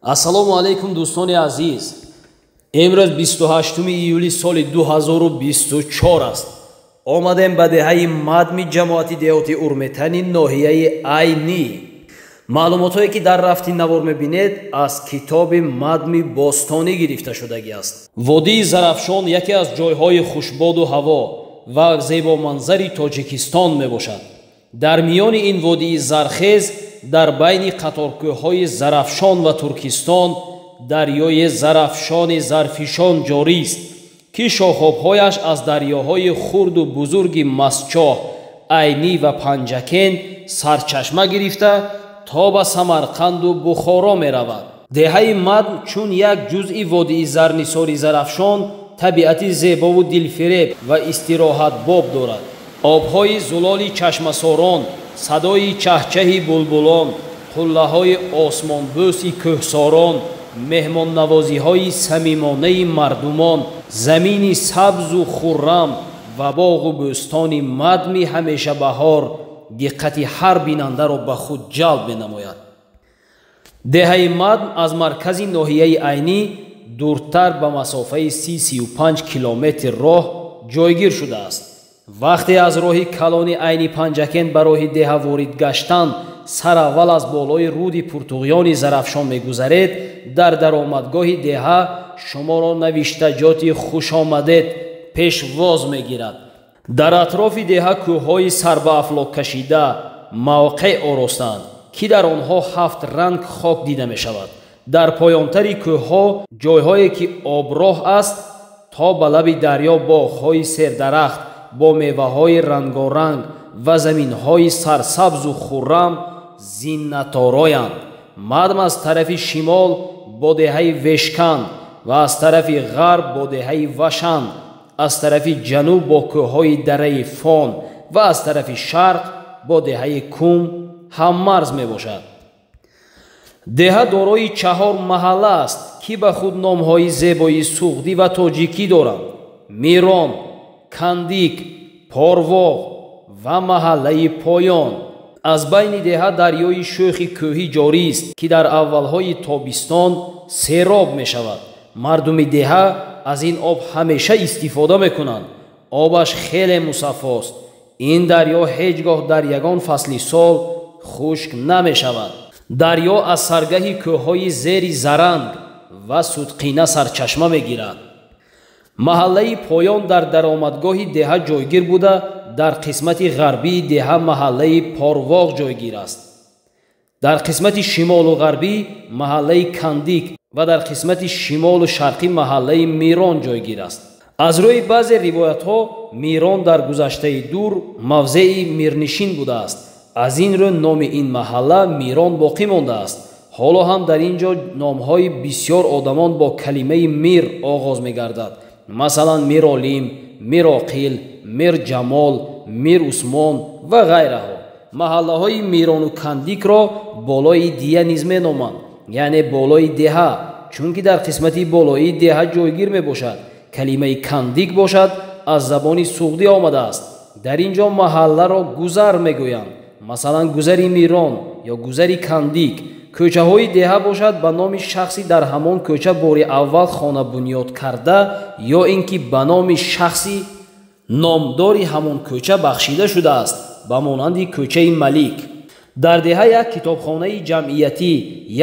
Ассалому алайкум, дӯстони азиз. Имрӯз 28 июли соли 2024 аст. Омадем ба деҳаи Мадми ҷамоати деҳоти Урметани ноҳияи Айнӣ. Маълумотҳое, ки дар рафти навор мебинед, аз китоби Мадми бостонӣ гирифта шудагӣ аст. Водии Зарафшон яке аз ҷойҳои хушбоду ҳаво ва зебоманзари Тоҷикистон мебошад. Дар миёни ин водии зархез, дар байни қаторкӯҳҳои Зарафшон ва Туркистон, дарёи Зарафшони зарфишон ҷорист, ки шохобҳояш аз дарёҳои хурду бузурги Мастчоҳ, Айнӣ ва Панҷакент сарчашма гирифта то ба Самарқанду Бухоро меравад. Деҳаи Мадм чун як ҷузъи водии зарнисори Зарафшон табиати зебову дилфиреб ва истироҳатбоб дорад. Обҳои зулоли чашмасорон, садои чаҳчаҳи булбулон, қуллаҳои осмонбӯси кӯҳсорон, меҳмоннавозиҳои самимонаи мардумон, замини сабзу хуррам ва боғу бӯстони Мадми ҳамешабаҳор диққати ҳар бинандаро ба худ ҷалб менамояд. Деҳаи Мадм аз маркази ноҳияи Айнӣ дуртар ба масофаи 35 километр роҳ ҷойгир шудааст. Вақте аз роҳи калони Айни Панҷакент ба роҳи деҳа ворид гаштан, сараввал аз болои руди Пуртуғёни Зарафшон мегузаред, дар даромадгоҳи деҳа шуморо навиштаҷоти хушомадед пешвоз мегирад. Дар атрофи деҳа кӯҳҳои сарбаафлок кашида мавқеъ оростанд, ки дар онҳо 7 ранг хок дида мешавад. Дар поёнтари кӯҳҳо ҷойҳое ки оброҳ аст, то ба лаби дарё боғҳои сердарахт бо меваҳои рангоранг ва заминҳои сарсабзу хуррам зиннатороянд. Мадм аз тарафи шимол бо деҳаи Вешканд ва аз тарафи ғарб бо деҳаи Вашанд, аз тарафи ҷануб бо кӯҳҳои дараи Фон ва аз тарафи шарқ бо деҳаи Кум ҳаммарз мебошад. Деҳа дорои 4 маҳалла аст, ки ба худ номҳои зебои суғдӣ ва тоҷикӣ доранд: Мирон, Кандик, Порвоғ ва маҳаллаи Поён. Аз байни деҳа дарёи шӯхи кӯҳӣ ҷорист, ки дар аввалҳои тобистон сероб мешавад. Мардуми деҳа аз ин об ҳамеша истифода мекунанд. Обаш хеле мусаффост. Ин дарё ҳеҷ гоҳ дар ягон фасли сол хушк намешавад. Дарё аз саргаҳи кӯҳҳои зери Заранг ва Судқина сарчашма мегирад. Маҳаллаи Поён дар даромадгоҳи деҳа ҷойгир буда, дар қисмати ғарбии деҳа маҳаллаи Порвоғ ҷойгир аст. Дар қисмати шимолу ғарбӣ маҳаллаи Кандик ва дар қисмати шимолу шарқӣ маҳаллаи Мирон ҷойгир аст. Аз рӯи баъзе ривоятҳо Мирон дар гузаштаи дур мавзеи мирнишин будааст. Аз ин рӯ номи ин маҳалла Мирон боқӣ мондааст. Ҳоло ҳам дар ин ҷо номҳои бисёр одамон бо калимаи мир оғоз мегардад. Масалан, Миролим, Мироқил, Мирҷамол, Мир Усмон ва ғайраҳо. Маҳаллаҳои Мирону Кандикро болои дия низ меноманд, яъне болои деҳа, чунки дар қисмати болоии деҳа ҷойгир мебошад. Калимаи Кандик бошад аз забони суғдӣ омадааст. Дар ин ҷо маҳалларо гузар мегӯянд, масалан гузари Мирон ё гузари Кандик. Кӯчаҳои деҳа бошад ба номи шахси дар ҳамон кӯча бори аввал хона бунёд карда ё ин ки ба номи шахси номдори ҳамон кӯча бахшида шудааст, ба монанди кӯчаи Малик. Дар деҳа як китобхонаи ҷамъиятӣ,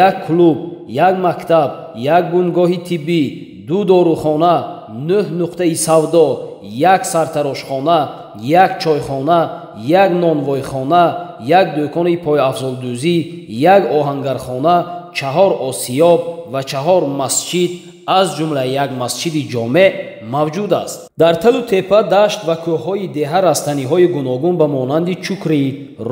як клуб, як мактаб, як бунгоҳи тиббӣ, 2 дорухона, 9 нуқтаи савдо, як сартарошхона, як чойхона, як нонвойхона, як дӯкони пойафзолдӯзӣ, як оҳангархона, 4 осиёб ва 4 масҷид, аз ҷумла як масҷиди ҷомеъ мавҷуд аст. Дар талу тепа, дашт ва кӯҳҳои деҳа растаниҳои гуногун ба монанди чукрӣ,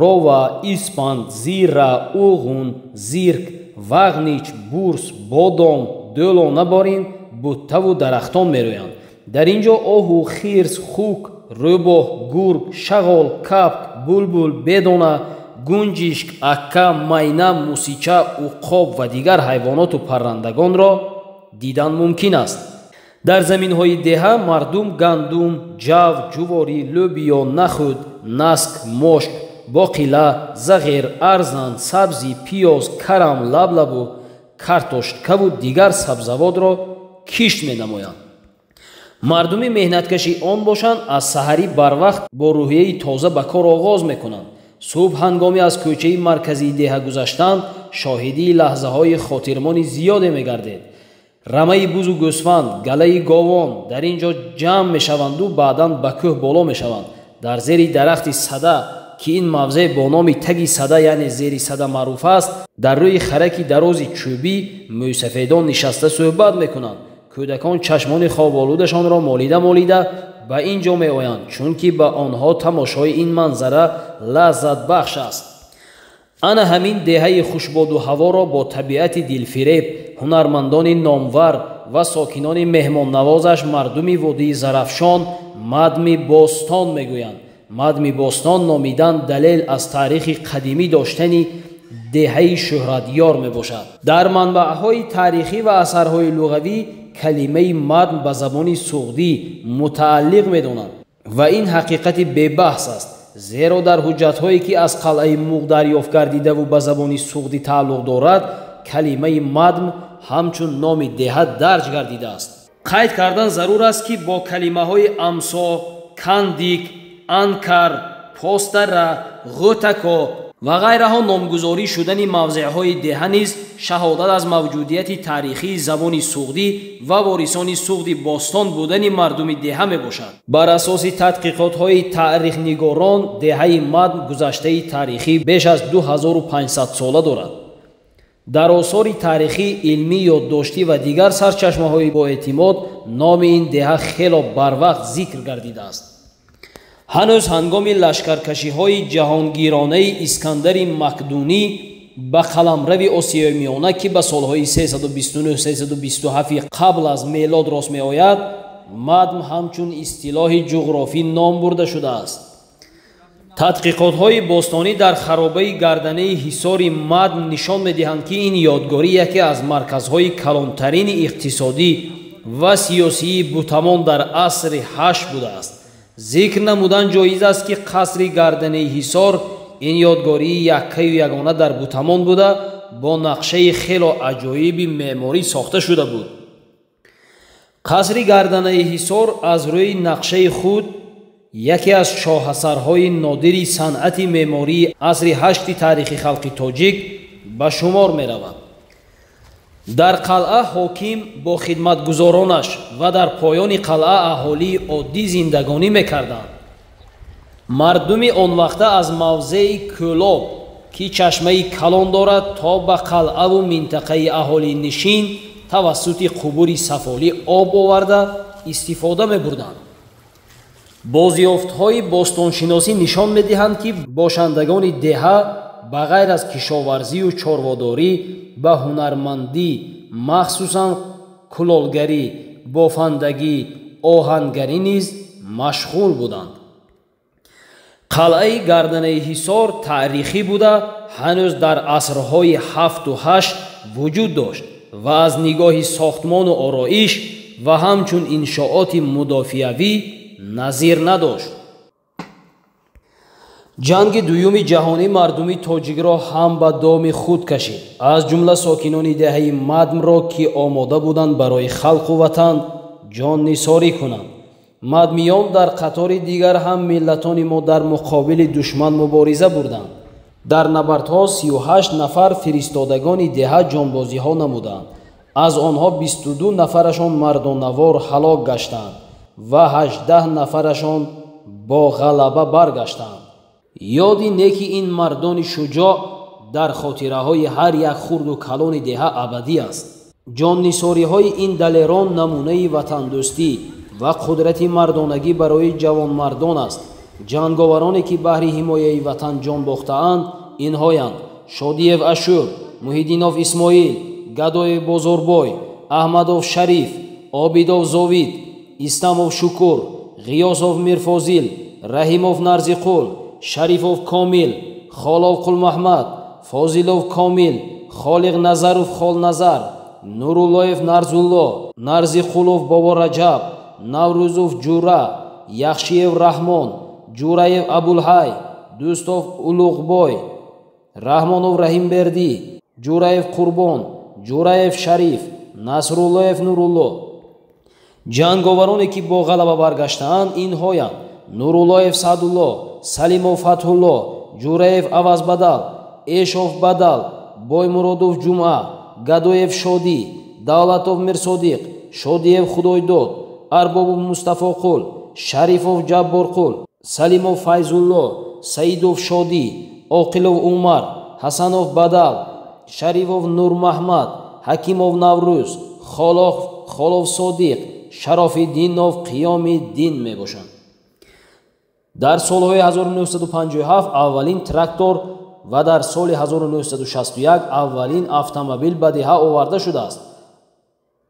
рова, испанд, зира, уғун, зирк, вағнич, бурс, бодом, дӯлона борин, буттаву дарахтон мерӯянд. Дар ин ҷо оҳу, хирс, хук, рӯбоҳ, гург, шағол, капк, булбул, бедона, гунҷишк, акка, майна, мусича, уқоб ва дигар ҳайвоноту паррандагонро дидан мумкин аст. Дар заминҳои деҳа мардум гандум, ҷав, ҷуворӣ, лӯбиё, нахӯд, наск, мошк, боқила, зағир, арзан, сабзӣ, пиёз, карам, лаблабу картошкаву дигар сабзавотро кишт менамоянд. Мардуми меҳнаткаши он бошанд, аз саҳарӣ барвақт бо рӯҳияи тоза ба кор оғоз мекунанд. Субҳ ҳангоми аз кӯчаи марказии деҳа гузаштан шоҳидии лаҳзаҳои хотирмони зиёде мегардед. Рамаи бузу гӯсфанд, галаи говон дар ин ҷо ҷамъ мешаванду баъдан ба кӯҳ боло мешаванд. Дар зери дарахти сада, ки ин мавзеъ бо номи таги сада, яъне зери сада маъруф аст, дар рӯи хараки дарози чӯбӣ мӯйсафедон нишаста суҳбат мекунанд. Кӯдакон чашмони хоболудашонро молида молида ба ин ҷо меоянд, чунки ба онҳо тамошои ин манзара лаззатбахш аст. Ана ҳамин деҳаи хушбоду ҳаворо бо табиати дилфиреб, ҳунармандони номвар ва сокинони меҳмоннавозаш мардуми водии Зарафшон Мадми Бостон мегӯянд. Мадми Бостон номидан далел аз таърихи қадимӣ доштани деҳаи шӯҳратёр мебошад. Дар манбаъҳои таърихӣ ва асарҳои луғавӣ калимаи мадм ба забони суғдӣ мутааллиқ медонанд ва ин ҳақиқати бебаҳс аст, зеро дар ҳуҷҷатҳое ки аз қалъаи Муғ дарёфт гардидаву ба забони суғдӣ тааллуқ дорад, калимаи мадм ҳамчун номи деҳа дарҷ гардидааст. Қайд кардан зарур аст, ки бо калимаҳои амсо, кандик, анкар, постара, ғӯтако ва ғайраҳо номгузорӣ шудани мавзеъҳои деҳа низ шаҳодат аз мавҷудияти таърихии забони суғдӣ ва ворисони суғди бостон будани мардуми деҳа мебошад. Бар асоси тадқиқотҳои таърихнигорон, деҳаи Мадм гузаштаи таърихӣ беш аз 2500 сола дорад. Дар осори таърихӣ, илмӣ, ёддоштӣ ва дигар сарчашмаҳои боэътимод номи ин деҳа хело барвақт зикр гардидааст. Ҳанӯз ҳангоми лашкаркашиҳои ҷаҳонгиронаи Искандари Макдунӣ ба қаламрави Осиёи Миёна, ки ба солҳои 329-327 қабл аз мелод рост меояд, Мадм ҳамчун истилоҳи ҷуғрофӣ ном бурда шудааст. Тадқиқотҳои бостонӣ дар харобаи гарданаи ҳисори Мадм нишон медиҳанд, ки ин ёдгорӣ яке аз марказҳои калонтарини иқтисодӣ ва сиёсии Бутамон дар асри ҳашт будааст. Зикр намудан ҷоиз аст, ки қасри гарданаи ҳисор ин ёдгории яккаю ягона дар Бутамон буда, бо нақшаи хело аҷоиби меъморӣ сохта шуда буд. Қасри гарданаи ҳисор аз рӯи нақшаи худ яке аз шоҳасарҳои нодири санъати меъмории асри ҳашти таърихи халқи тоҷик ба шумор меравад. Дар қалъа ҳоким бо хидматгузоронаш ва дар поёни қалъа аҳолии оддӣ зиндагонӣ мекарданд. Мардуми он вақта аз мавзеи Кӯлоб, ки чашмаи калон дорад, то ба қалъаву минтақаи аҳолинишин тавассути қубури сафолӣ об оварда истифода мебурданд. Бозёфтҳои бостоншиносӣ нишон медиҳанд, ки бошандагони деҳа ба ғайр аз кишоварзию чорводорӣ ба ҳунармандӣ, махсусан кулолгарӣ, бофандагӣ, оҳангарӣ низ машғул буданд. Қалъаи гарданаи ҳисор таърихӣ буда, ҳанӯз дар асрҳои 7 ва 8 вуҷуд дошт ва аз нигоҳи сохтмону ороиш ва ҳамчун иншооти мудофиавӣ назир надошт. Ҷанги дуюми ҷаҳонӣ мардуми тоҷикро ҳам ба доми худ кашид, аз ҷумла сокинони деҳаи Мадмро, ки омода буданд барои халқу ватан ҷоннисорӣ кунанд. Мадмиён дар қатори дигар ҳам миллатони мо дар муқобили душман мубориза бурданд. Дар набардҳо 38 нафар фиристодагони деҳа ҷонбозиҳо намуданд. Аз онҳо 22 нафарашон мардонавор ҳалок гаштанд ва 18 нафарашон бо ғалаба баргаштанд. Ёди неки ин мардони шуҷоъ дар хотираҳои ҳар як хурду калони деҳа абадӣ аст. Ҷоннисориҳои ин далерон намунаи ватандӯстӣ ва қудрати мардонагӣ барои ҷавонмардон аст. Ҷанговароне ки баҳри ҳимояи ватан ҷон бохтаанд инҳоянд: Шодиев Ашур, Муҳиддинов Исмоил, Гадоев Бозорбой, Аҳмадов Шариф, Обидов Зовид, Истамов Шукур, Ғиёсов Мирфозил, Раҳимов Нарзиқул, Шарифов Комил, Холов Қулмаҳмад, Фозилов Комил, Холиқ Назаров Холназар, Нуруллоев Нарзулло, Нарзиқулов Бобораҷаб, Наврӯзов Ҷура, Яхшиев Раҳмон, Ҷураев Абулҳай, Дӯстов Улуғбой, Раҳмонов Раҳимбердӣ, Ҷураев Қурбон, Ҷураев Шариф, Насруллоев Нурулло. Ҷанговароне ки бо ғалаба баргаштаанд инҳоянд: Нуруллоев Саъдулло, Салимов Фатҳулло, Ҷураев Авазбадал, Эшов Бадал, Боймуродов Ҷумъа, Гадоев Шодӣ, Давлатов Мирсодиқ, Шодиев Худойдод, Арбобов Мустафоқул, Шарифов Ҷабборқул, Салимов Файзулло, Саидов Шодӣ, Оқилов Умар, Ҳасанов Бадал, Шарифов Нурмаҳмад, Ҳакимов Наврӯз, Холов Содиқ, Шарофиддинов Қиёмиддин мебошанд. Дар солҳои 1957 аввалин трактор ва дар соли 1961 аввалин автомобил ба деҳа оварда шудааст.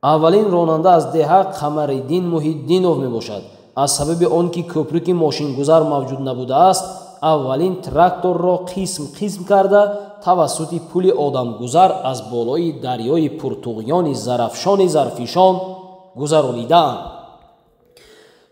Аввалин ронанда аз деҳа Қамариддин Муҳиддинов мебошад. Аз сабаби он ки кӯпруки мошингузар мавҷуд набудааст, аввалин тракторро қисм-қисм карда тавассути пули одамгузар аз болои дарёи пуртуғёни Зарафшони Зарфишон гузаронидаанд.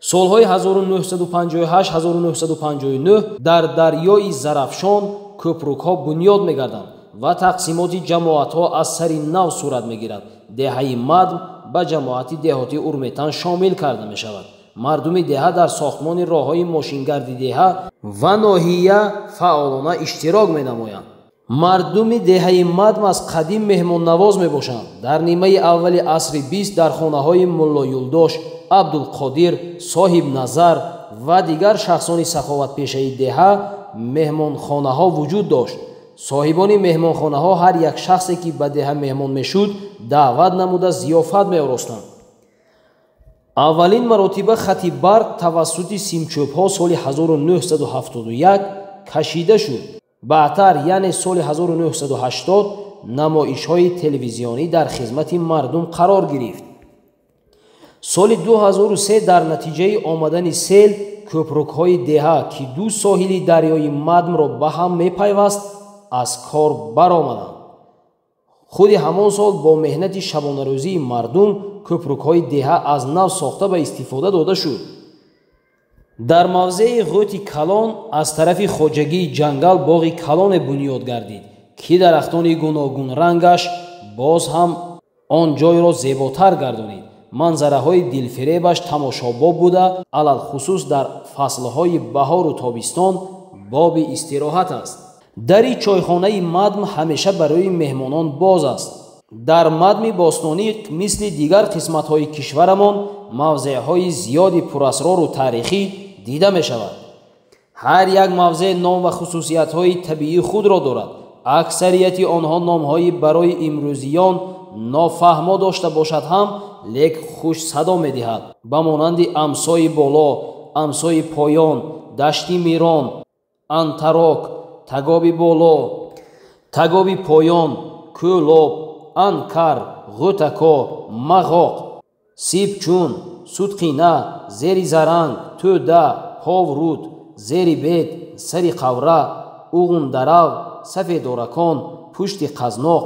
Солҳои 1958-1959 дар дарёи Зарафшон кӯпрукҳо бунёд мегарданд ва тақсимоти ҷамоатҳо аз сари нав сурат мегирад. Деҳаи Мадм ба ҷамоати деҳоти Урметан шомил карда мешавад. Мардуми деҳа дар сохтмони роҳҳои мошингарди деҳа ва ноҳия фаъолона иштирок менамоянд. Мардуми деҳаи Мадм аз қадим меҳмоннавоз мебошанд. Дар нимаи аввали асри 20 дар хонаҳои Мулло Юлдош, Абдулқодир, Соҳибназар ва дигар шахсони саховатпешаи деҳа меҳмонхонаҳо вуҷуд дошт. Соҳибони меҳмонхонаҳо ҳар як шахсе ки ба деҳа меҳмон мешуд, даъват намуда зиёфат меоростанд. Аввалин маротиба хати барқ тавассути симчӯбҳо соли 1971 кашида шуд. Баъдтар, яъне соли 1980, намоишҳои телевизионӣ дар хизмати мардум қарор гирифт. Соли 2003 дар натиҷаи омадани сел кӯпрукҳои деҳа, ки ду соҳили дарёи Мадмро ба ҳам мепайваст, аз кор баромаданд. Худи ҳамон сол бо меҳнати шабонарӯзии мардум кӯпрукҳои деҳа аз нав сохта ба истифода дода шуд. Дар мавзеи Ғӯти Калон аз тарафи хоҷагии ҷангал боғи калоне бунёд гардид, ки дарахтони гуногунрангаш боз ҳам он ҷойро зеботар гардонид. Манзараҳои дилфиребаш тамошобоб буда, алалхусус дар фаслҳои баҳору тобистон боби истироҳат аст. Дари чойхонаи Мадм ҳамеша барои меҳмонон боз аст. Дар Мадми бостонӣ мисли дигар қисматҳои кишварамон мавзеъҳои зиёди пурасрору таърихӣ дида мешавад. Ҳар як мавзеъ ном ва хусусиятҳои табиии худро дорад. Аксарияти онҳо номҳои барои имрӯзиён нофаҳмо дошта бошад ҳам, лек хушсадо медиҳад, ба монанди Амсои боло, Амсои поён, Дашти Мирон, Антарок, Тагоби боло, Тагоби поён, Кӯлоб, Анкар, Ғӯтако, Мағоқ, Сибчун, Судқина, Зери Заранг, Тӯда, Повруд, Зери Бед, Сари Қавра, Уғундарав, Сафедоракон, Пушти Қазноқ,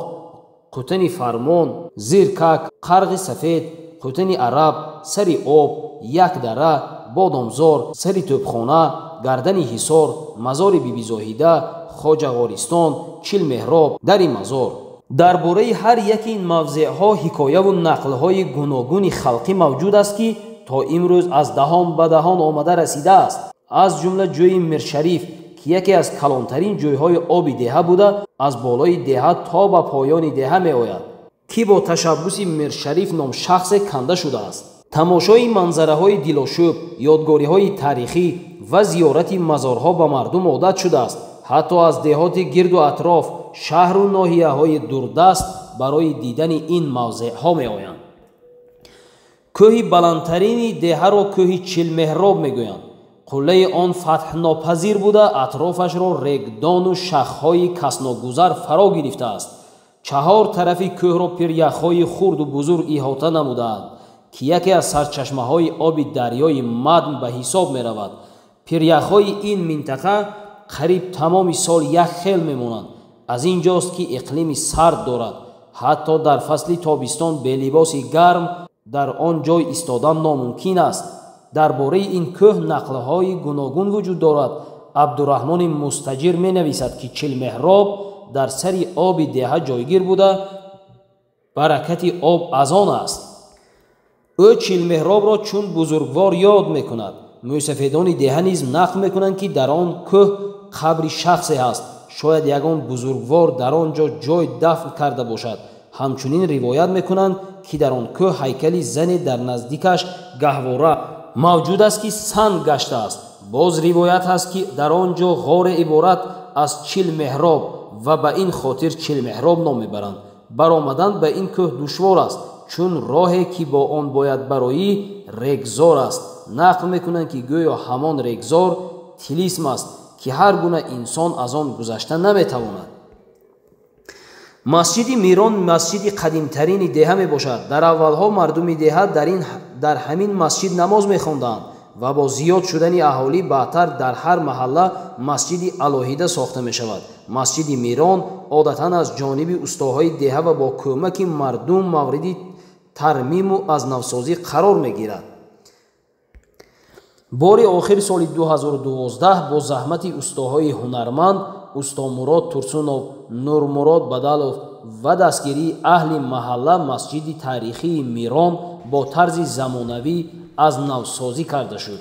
Қутани Фармон, Зиркак, Қарғи Сафед, Қутани Араб, Сари Об, Якдара, Бодомзор, Сари Тӯбхона, Гардани Ҳисор, Мазори Бибизоҳида, Хоҷағористон, Чилмеҳроб, Дари Мазор. Дар бораи ҳар яки ин мавзеъҳо ҳикояву нақлҳои гуногуни халқӣ мавҷуд аст, ки то имрӯз аз даҳон ба даҳон омада расидааст. Аз ҷумла ҷӯи Миршариф, ки яке аз калонтарин ҷӯйҳои оби деҳа буда, аз болои деҳа то ба поёни деҳа меояд, ки бо ташаббуси Миршариф ном шахсе канда шудааст. Тамошои манзараҳои дилошӯб, ёдгориҳои таърихӣ ва зиёрати мазорҳо ба мардум одат шудааст. Ҳатто аз деҳоти гирду атроф, шаҳру ноҳияҳои дурдаст барои дидани ин мавзеъҳо меоянд. Кӯҳи баландтарини деҳаро кӯҳи Чилмеҳроб мегӯянд. Қуллаи он фатҳнопазир буда, атрофашро регдону шахҳои касногузар фаро гирифтааст. Чаҳор тарафи кӯҳро пиряхҳои хурду бузург иҳота намудаанд, ки яке аз сарчашмаҳои оби дарёи Мадм ба ҳисоб меравад. Пиряхҳои ин минтақа қариб тамоми сол як хел мемонанд. Аз ин ҷост, ки иқлими сард дорад. Ҳатто дар фасли тобистон бе либоси гарм дар он ҷой истодан номумкин аст. Дар бораи ин кӯҳ нақлҳои гуногун вуҷуд дорад. Абдураҳмони Мустаҷир менависад, ки Чилмеҳроб дар сари оби деҳа ҷойгир буда, Баракати об аз он аст. Ӯ Чилмеҳробро чун бузургвор ёд мекунад. Мӯйсафедони деҳа низ нақл мекунанд, ки дар он кӯҳ қабри шахсе ҳаст. Шояд ягон бузургвор дар он ҷо ҷой дафн карда бошад. Ҳамчунин ривоят мекунанд, ки дар он кӯҳ ҳайкали зане дар наздикаш гаҳвора мавҷуд аст, ки санг гаштааст. Боз ривоят ҳаст, ки дар он ҷо ғоре иборат аз 40 меҳроб ва ба ин хотир Чилмеҳроб ном мебаранд. Баромадан ба ин кӯҳ душвор аст, чун роҳе ки бо он бояд бароӣ регзор аст. Нақл мекунанд, ки гӯё ҳамон регзор тилисм аст, ки ҳар гуна инсон аз он гузашта наметавонад. Масҷиди Мирон масҷиди қадимтарини деҳа мебошад. Дар аввалҳо мардуми деҳа дар ҳамин масҷид намоз мехонданд ва бо зиёд шудани аҳолӣ баъдтар дар ҳар маҳалла масҷиди алоҳида сохта мешавад. Масҷиди Мирон одатан аз ҷониби устоҳои деҳа ва бо кӯмаки мардум мавриди тармиму аз навсозӣ қарор мегирад. Бори охир соли 2012 бо заҳмати устоҳои ҳунарманд Устомурод Турсунов, Нурмурод Бадалов ва дастгирии аҳли маҳалла масҷиди таърихии Мирон бо тарзи замонавӣ аз навсозӣ карда шуд.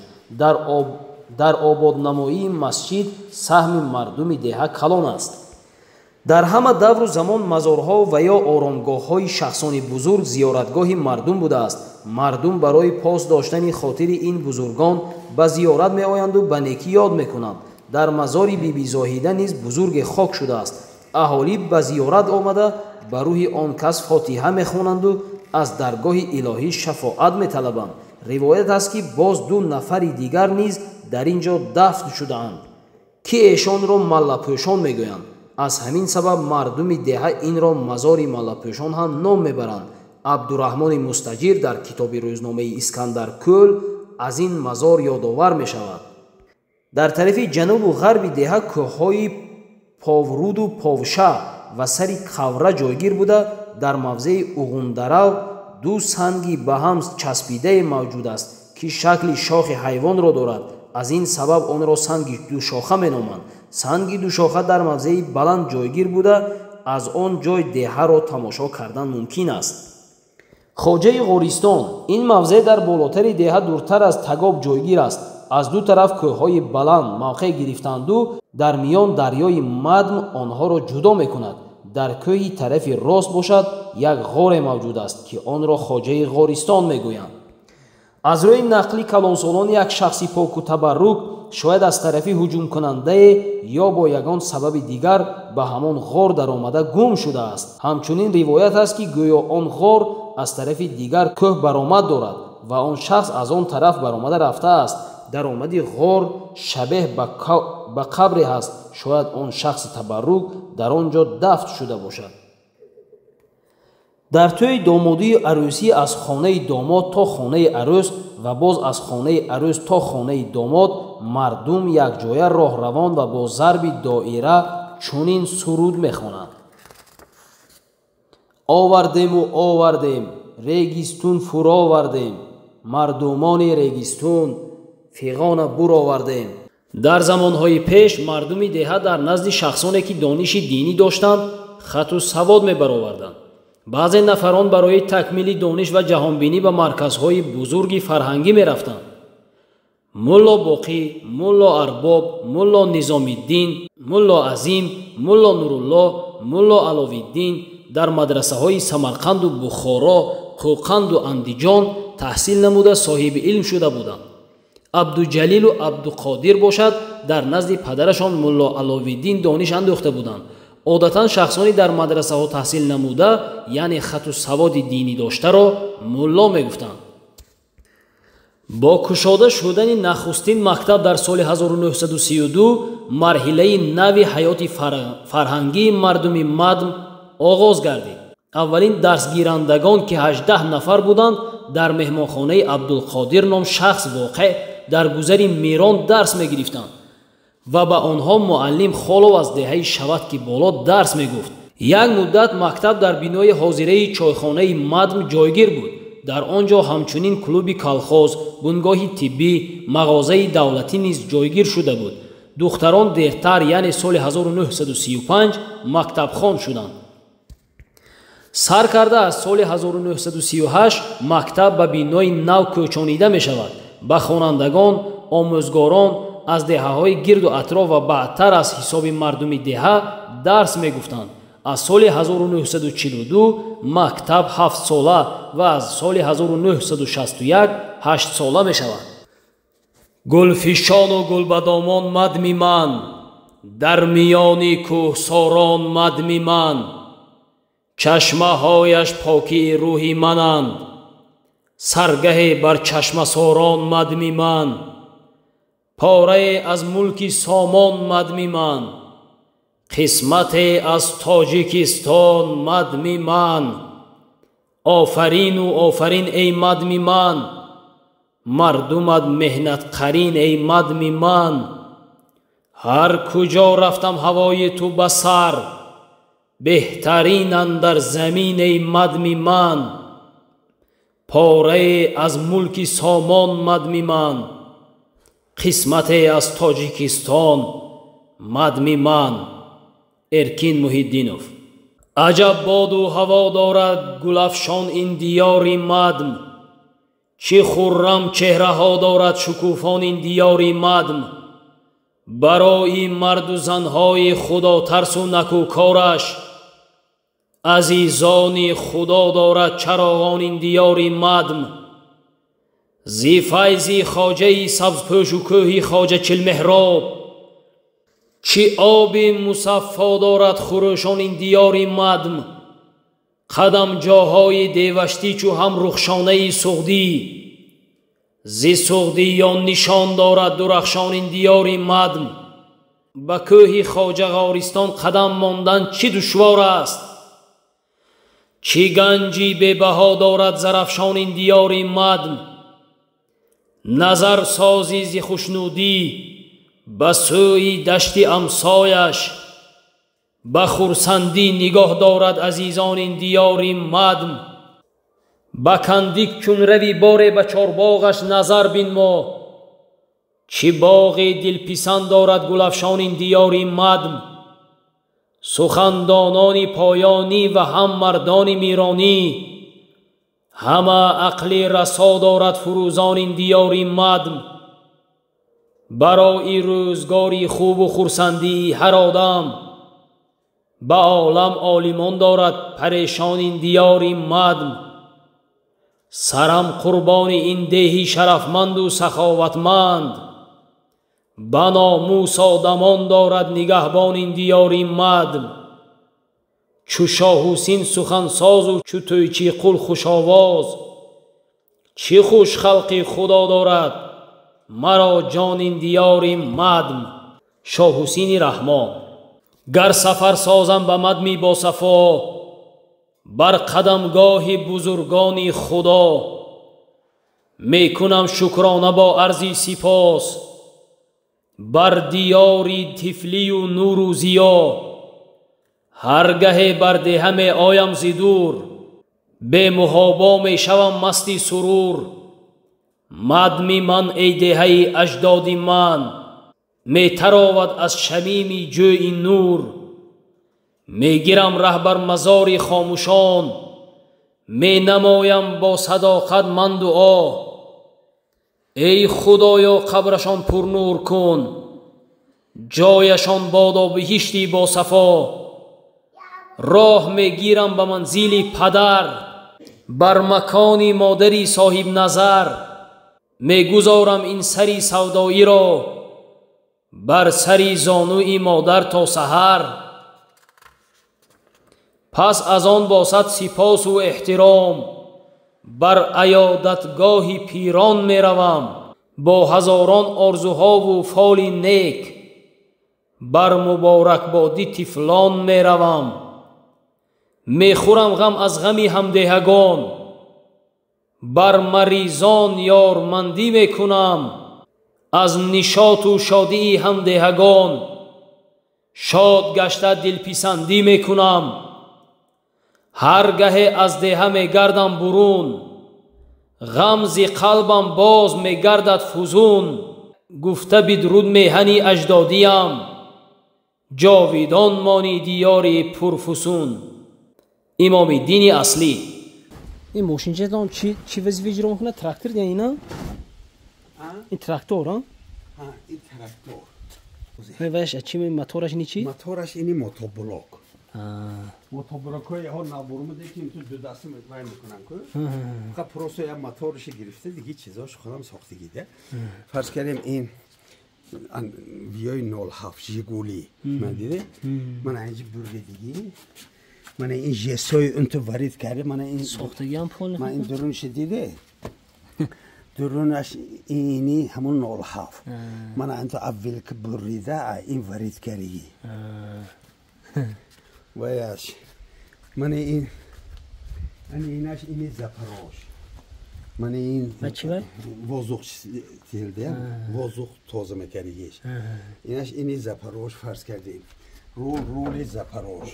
Дар ободнамоии масҷид саҳми мардуми деҳа калон аст. Дар ҳама давру замон мазорҳо ва ё оромгоҳҳои шахсони бузург зиёратгоҳи мардум будааст. Мардум барои пос доштани хотири ин бузургон ба зиёрат меоянду ба некӣ ёд мекунанд. Дар мазори Биби Зоҳида низ бузурге хок шудааст. Аҳолӣ ба зиёрат омада ба рӯҳи он кас фотиҳа мехонанду аз даргоҳи илоҳӣ шафоат металабанд. Ривоят аст, ки боз 2 нафари дигар низ дар ин ҷо дафн шудаанд, ки эшонро маллапӯшон мегӯянд. Аз ҳамин сабаб мардуми деҳа инро мазори маллапӯшон ҳам ном мебаранд. Абдураҳмони Мустаҷир дар китоби рӯзномаи Искандаркӯл аз ин мазор ёдовар мешавад. Дар тарафи ҷанубу ғарби деҳа кӯҳҳои Повруду Повша ва сари Қавра ҷойгир буда, дар мавзеи Уғундарав 2 санги ба ҳам часпидае мавҷуд аст, ки шакли шохи ҳайвонро дорад. Аз ин сабаб онро санги душоха меноманд. Санги душоха дар мавзеи баланд ҷойгир буда, аз он ҷой деҳаро тамошо кардан мумкин аст. Хоҷаи Ғористон. Ин мавзеъ дар болотари деҳа дуртар аз Тагоб ҷойгир аст. Аз ду тараф кӯҳҳои баланд мавқеъ гирифтанду дар миён дарёи Мадм онҳоро ҷудо мекунад. Дар кӯҳи тарафи рост бошад як ғоре мавҷуд аст, ки онро Хоҷаи Ғористон мегӯянд. Аз рӯи нақли калонсолон як шахси поку табаррук шояд аз тарафи ҳуҷумкунандае ё бо ягон сабаби дигар ба ҳамон ғор даромада гум шудааст. Ҳамчунин ривоят аст, ки гӯё он ғор аз тарафи дигар кӯҳ баромад дорад ва он шахс аз он тараф баромада рафтааст. Даромади ғор шабеҳ ба қабре ҳаст. Шояд он шахси табаррук дар он ҷо дафн шуда бошад. Дар тӯи домодии арӯсӣ аз хонаи домод то хонаи арӯс ва боз аз хонаи арӯс то хонаи домод мардум якҷоя роҳравон ва бо зарби доира чунин суруд мехонанд: овардему овардем, регистун фуровардем, мардумони регистун фиғона буровардем. Дар замонҳои пеш мардуми деҳа дар назди шахсоне ки дониши динӣ доштанд хату савод мебароварданд. Баъзе нафарон барои такмили дониш ва ҷаҳонбинӣ ба марказҳои бузурги фарҳангӣ мерафтанд. Мулло Боқӣ, Мулло Арбоб, Мулло Низомиддин, Мулло Азим, Мулло Нурулло, Мулло Аловиддин дар мадрасаҳои Самарқанду Бухоро, Қӯқанду Андиҷон таҳсил намуда соҳиби илм шуда буданд. Абдуҷалилу Абдуқодир бошад дар назди падарашон Мулло Аловиддин дониш андӯхта буданд. Одатан шахсони дар мадрасаҳо таҳсил намуда, яъне хату саводи динӣ доштаро мулло мегуфтанд. Бо кушода шудани нахустин мактаб дар соли 1932 марҳилаи нави ҳаёти фарҳангии мардуми Мадм оғоз гардид. Аввалин дарсгирандагон, ки 18 нафар буданд, дар меҳмонхонаи Абдулқодир ном шахс воқеъ дар гузари Мирон дарс мегирифтанд ва ба онҳо муаллим Холов аз деҳаи Шаватки боло дарс мегуфт. Як муддат мактаб дар бинои ҳозираи чойхонаи Мадм ҷойгир буд. Дар он ҷо ҳамчунин клуби колхоз, бунгоҳи тиббӣ, мағозаи давлатӣ низ ҷойгир шуда буд. Духтарон дертар, яъне соли 1935 мактабхон шуданд. Сар карда аз соли 1938 мактаб ба бинои нав кӯчонида мешавад. Ба хонандагон, омӯзгорон аз деҳаҳои гирду атроф ва баъдтар аз ҳисоби мардуми деҳа дарс мегуфтанд. Аз соли 1942 мактаб 7-сола ва аз соли 1961 8-сола мешавад. Гулфишону гулбадомон мадми ман, дар миёни кӯҳсорон мадми ман, чашмаҳояш покии рӯҳи мананд, саргаҳе бар чашмасорон мадми ман, порае аз мулки сомон мадми ман, қисмате аз Тоҷикистон мадми ман. Офарину офарин эй мадми ман, мардумат меҳнатқарин эй мадми ман. Ҳар куҷо рафтам ҳавои ту ба сар, беҳтарин андар замин эй мадми ман. Порае аз мулки сомон мадми ман, қисмате аз Тоҷикистон мадми ман. Эркин Муҳиддинов. Аҷаб боду ҳаво дорад гулафшон ин диёри мадм, чӣ хуррам чеҳраҳо дорад шукуфон ин диёри мадм. Барои марду занҳои худотарсу накӯкораш, азизони худо дорад чароғон ин диёри мадм. Зи файзи хоҷаи сабзпӯшу кӯҳи хоҷа чилмеҳроб, чӣ оби мусаффо дорад хурӯшон ин диёри мадм. Қадамҷоҳои деваштӣ чу ҳам рухшонаи суғдӣ, зи суғдиён нишон дорад дурахшон ин диёри мадм. Ба кӯҳи хоҷа ғористон қадам мондан чӣ душвор аст, чӣ ганҷи бебаҳо дорад зарафшон ин диёри мадм. Назар сози зи хушнудӣ ба сӯи дашти амсояш, ба хурсандӣ нигоҳ дорад азизон ин диёри мадм. Ба кандик чун рави боре ба чорбоғаш назар бинмо, чӣ боғи дилписанд дорад гулафшон ин диёри мадм. Сухандонони поёнӣ ва ҳам мардони миронӣ, ҳама ақли расо дорад фурӯзон ин диёри мадм. Барои рӯзгори хубу хурсандии ҳар одам, ба олам олимон дорад парешон ин диёри мадм. Сарам қурбони ин деҳи шарафманду саховатманд, ба номус одамон дорад нигаҳбон ин диёри мадм. Чу Шоҳусин сухансозу чу Тӯйчиқул хушовоз, чӣ хуш халқи худо дорад маро ҷон ин диёри мадм. Шоҳусини Раҳмон. Гар сафар созам ба мадми босафо, бар қадамгоҳи бузургони худо, мекунам шукрона бо арзи сипос, бар диёри тифлию нуру зиё. Ҳар гаҳе бар деҳа меоям зи дур, бемуҳобо мешавам масти сурур. Мадми ман эй деҳаи аҷдоди ман, метаровад аз шамими ҷӯи нур. Мегирам раҳ бар мазори хомӯшон, менамоям бо садоқат ман дуо. Эй худоё қабрашон пурнур кун, ҷояшон бодо биҳишти босафо. Роҳ мегирам ба манзили падар, бар макони модари соҳибназар. Мегузорам ин сари савдоиро, бар сари зонуи модар то саҳар. Пас аз он босад сипосу эҳтиром, бар аёдатгоҳи пирон меравам. Бо ҳазорон орзуҳову фоли нек, бар муборакбодӣ тифлон меравам. Мехӯрам ғам аз ғами ҳамдеҳагон, бар маризон ёрмандӣ мекунам. Аз нишоту шодии ҳамдеҳагон, шод гашта дилписандӣ мекунам. Ҳар гаҳе аз деҳа мегардам бурун, ғам зи қалбам боз мегардад фузун. Гуфта бидруд меҳани аҷдодиям, ҷовидон мони диёри пурфусун. Имомиддини аслӣ. Ин мошинчатон чӣ вазифа иҷро мекунад? Трактор я ина? Ин трактор, а? Ин трактор. Ваш чӣ мотораш ини чӣ? Мотораш ини мотоблок. Мотоблокҳои ҳо набурмаде ки ту ду даста вай мекунанд ку. Фақат просто я мотораши гирифта, диги чизош худам сохтагида. Фарз кардем ин виёи 07 Жигули. Ман диде? Ман инҷи бурдидиги. Ман ин жестҳои унту варид карда, ман ин сохтагиам пол. Ман ин дурунши диде? Дурунаш ини ҳамон 07. Ман инту аввал ки бурида, ин варид карди. Ваяш. Ман ин инаш ини Запорож. Ман ин чӣ вай? Воздух тилда, воздух тоза мекардигиш. Инаш ини Запорож фарз кардем. Рули Запорож.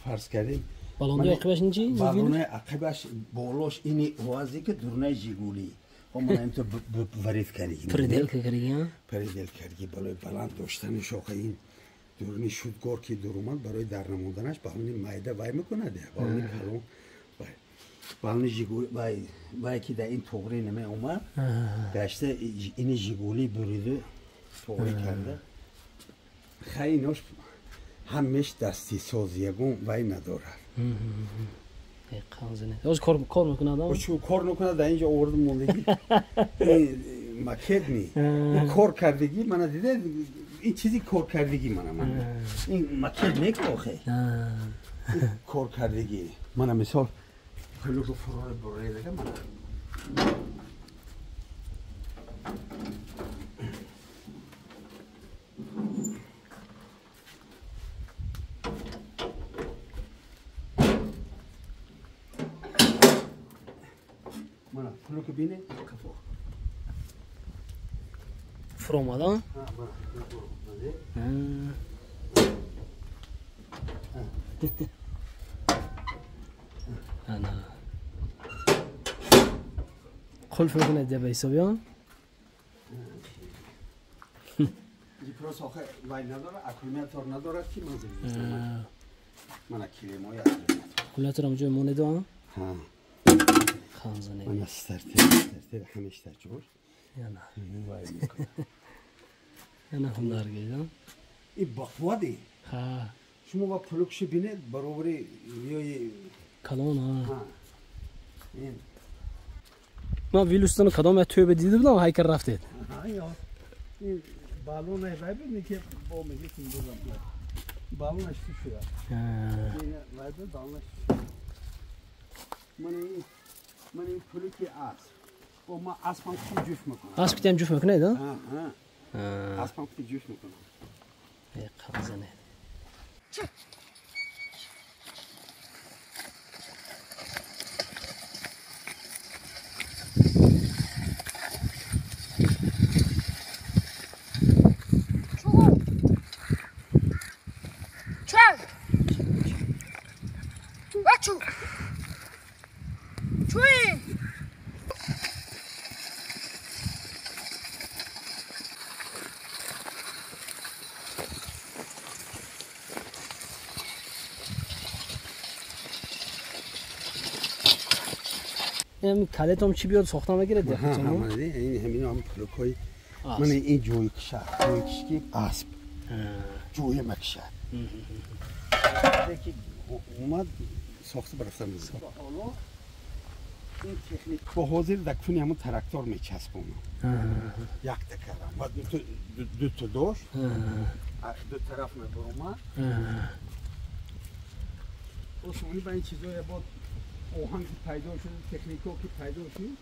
Фарз кардем. Балони ақибаш ин чӣ? Балони ақибаш болош ини ӯазе ки дурунаи Жигули. Ман инту варид кардем. Переделка кардем? Переделка кардем. Балои баланд доштани шоха ин дуруни шудгор ки дур омад барои дар намуданаш балони майда вай мекунад, балони калон вай. Балони Жигули вай, вай ки дар ин тоғри намеомад, гашта ини Жигули буриду тоғри карда. Хай инош ҳамеш дасти соз ягон вай надорад. Оз кор мекунад? Чу кор мекунад, дар инҷо овардум мондагӣ. Макет ни. Ин кор кардагӣ мана дида, ин чизи кор кардагӣ мана ман. Ин макет не ки охе. Кор кардагӣ. Мана мисол хеле фурор буридага мана. Мана пулуки бине қафо. Фуромада? Ана. Қулф мекунад ба ҳисобиён? Просто охе вай надорад, аккумулятор надорад ки ман зиндагӣ. Мана килемои аккумулятор. Аккумулятор ҳам ҷой монедо? Ҳа. Ханзане. Мана стартер ҳамеш дар ҷош. Яна. Вай мекунад. Яна ҳунаргида. Ин бақвади. Ҳа. Шумо ва пулукши бинед баробари ёи калон ҳа. Ин ман вилустон кадом я тӯба дида будам, ҳайкар рафтед. Ҳа, ё. Ин балонай вай буд, ки бо меги кундузам. Балонаш ту шуда. Ин вай буд, балонаш. Ман ин пулуки асп. О ман аспам хуб ҷуфт мекунам. Асп китам ҷуфт мекунед, а? Ҳа, ҳа. Аспам хуб ҷуфт мекунам. Э, қанзане. Калетом чӣ биёд сохта мегирад? Ҳамин ҳам пулукҳои ман ин ҷойи киша, ҷойи кишки асп ҷоя макиша. Ки омад сохта барафта мезанад. Ҳоло ин техник бо ҳозир дар куни ҳамон трактор мечаспонам. Якта кардам. Баъд дуто дошт, ду тараф мебуромад. Осмонӣ ба ин чизое бод оҳан ки пайдо шуд, технико ки пайдо шуд,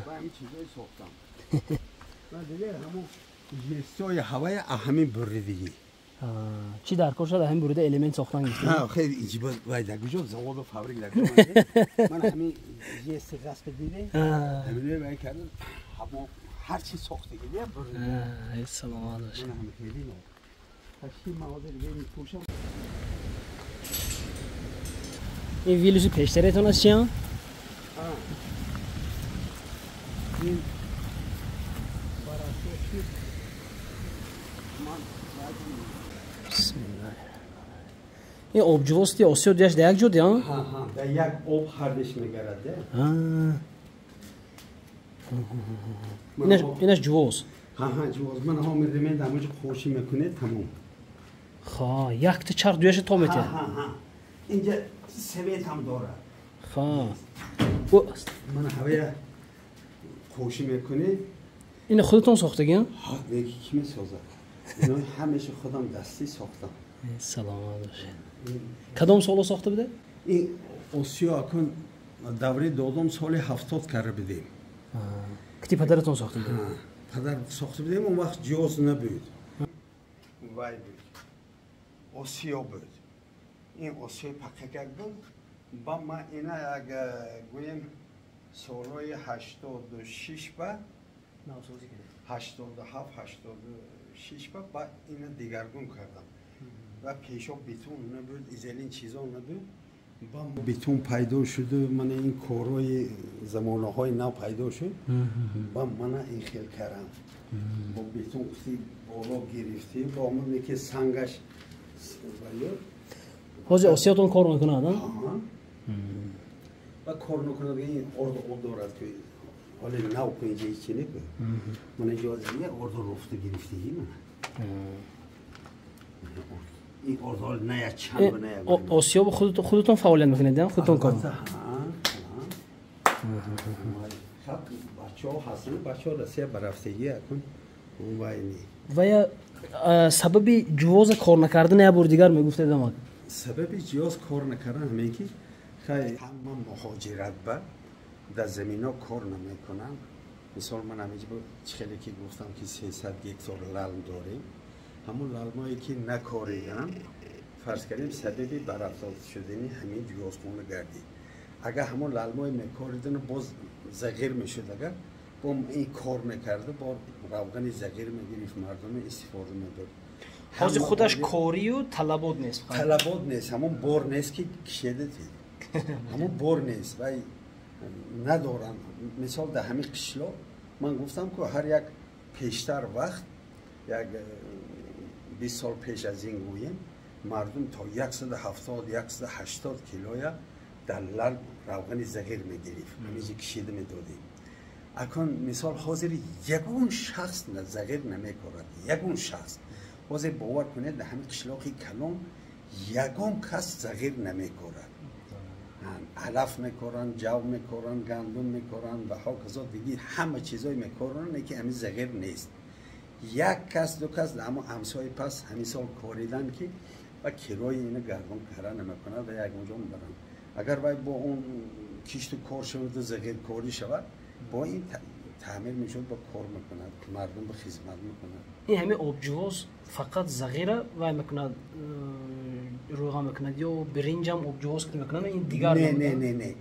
ба ҳамин чизое сохтам. Ман дида ҳамон жестҳои ҳавая ҳамин буридигӣ. Чӣ дар кор шуд ҳамин бурида элемент сохтан гирифтед? Ҳа, хеле иҷиба вай дар куҷо заводу фабрик дар куҷо. Ман ҳамин жести ғасб диде, ҳамин вай кардам, ҳамон ҳар чи сохтагӣ дия бурида. Саломат бошед. Ман ҳамин хеле ташкил ман ҳозир мепӯшам. Ин вилуси пештаретон аст чиам? Ин барасоши ман бисмиллаҳ. Ин обҷувости осиё дуяш дар як ҷо диа? Ҳа, дар як об ҳардеш мегарад. Инаш ҷувоз. Ҳа, ҷувоз. Ман ҳомир ремень дар ҳамонҷо қошӣ мекунед, тамом. Ха, якта чарх дуяша то метиҳад. Инҷа свет ҳам дорад. Ха. Ман ҳавая қошӣ мекунед. Ина худатон сохтагӣ? Ҳа, неки ки месозад? Ино ҳамеша худам дастӣ сохтам. Саломат бошед. Кадом соло сохта буде? Ин осиё акун давраи додом соли 70 карда будем. Кити падаратон сохта будед? Падар сохта будем, он вақт ҷиҳоз набуд. Вай буд. Осиё буд. Ин осиёи пақакак буд. Ба ма ина як гӯем солҳои 86 ба 87, 86 ба ина дигаргун кардам. Ва пешо бетон набуд, изелин чизо набуд. Ба бетон пайдо шуду, мана ин корҳои замонаҳои нав пайдо шуд. Ба мана ин хел кардам. Бо бетон қути боло гирифтӣ, бо омоне ки сангаш ҳозир осиётон кор мекунад? Ва кор накунад, ин орду об дорад ки ҳоле нав ку инҷа ҳечи неку. Мана инҷо орду руфта гирифтагӣ мана. Ин орду ҳоле на як чанд на як. Осиё худатон фаъолият мекунед, худатон кор? Бачаҳо ҳастанд, бачаҳо Россия барафтагӣ акун вайни. Ва я сабаби ҷувоза кор накардан як бори дигар мегуфтед амак? Сабаби ҷиҳоз кор накардан ҳамин ки хай ҳама муҳоҷират ба дар замино кор намекунанд. Мисол ман ҳаминҷа чӣ хеле ки гуфтам ки 300 гектар лалм дорем. Ҳамон лалмое ки накоридан, фарз кардем, сабаби барафтод шудани ҳамин ҷиҳозхона гардид. Агар ҳамон лалмое мекоридан, боз зағир мешуд, агар бо ин кор мекарда, бо равғани зағир мегирифт, мардуме истифода мебурд. Ҳозир худаш корию талабот нест. Талабот нест, ҳамон бор нест ки кишеда тид. Ҳамон бор нест, вай надоранд. Мисол дар ҳамин қишлоқ ман гуфтам ку ҳар як пештар вақт як 20 сол пеш аз ин гӯем, мардум то 170, 180 килоя дар лал равғани зағир мегирифт, ҳаминҷо кишида медодем. Акун мисол ҳозир ягон шахс зағир намекорад, ягон шахс. Ҳозир бовар кунед, дар ҳамин қишлоқи калон ягон кас зағир намекорад. Алаф мекоранд, ҷав мекоранд, гандум мекоранд ва ҳоказо диги ҳама чизое мекоранд, лекин ҳамин зағир нест. Як кас, ду кас дар ҳамон ҳамсои пас ҳамин сол коридан ки ва кирои ина гардон кара намекунад ва ягон ҷо мебаранд. Агар вай бо он кишту кор шаваду зағиркорӣ шавад, бо ин таъмир мешуд, бо кор мекунад, мардум ба хизмат мекунад. Ин ҳамин обҷувоз фақат зағира вай мекунад, рӯға мекунад ё биринҷам обҷувоз мекунад, ин дигар? Не, не, не, не.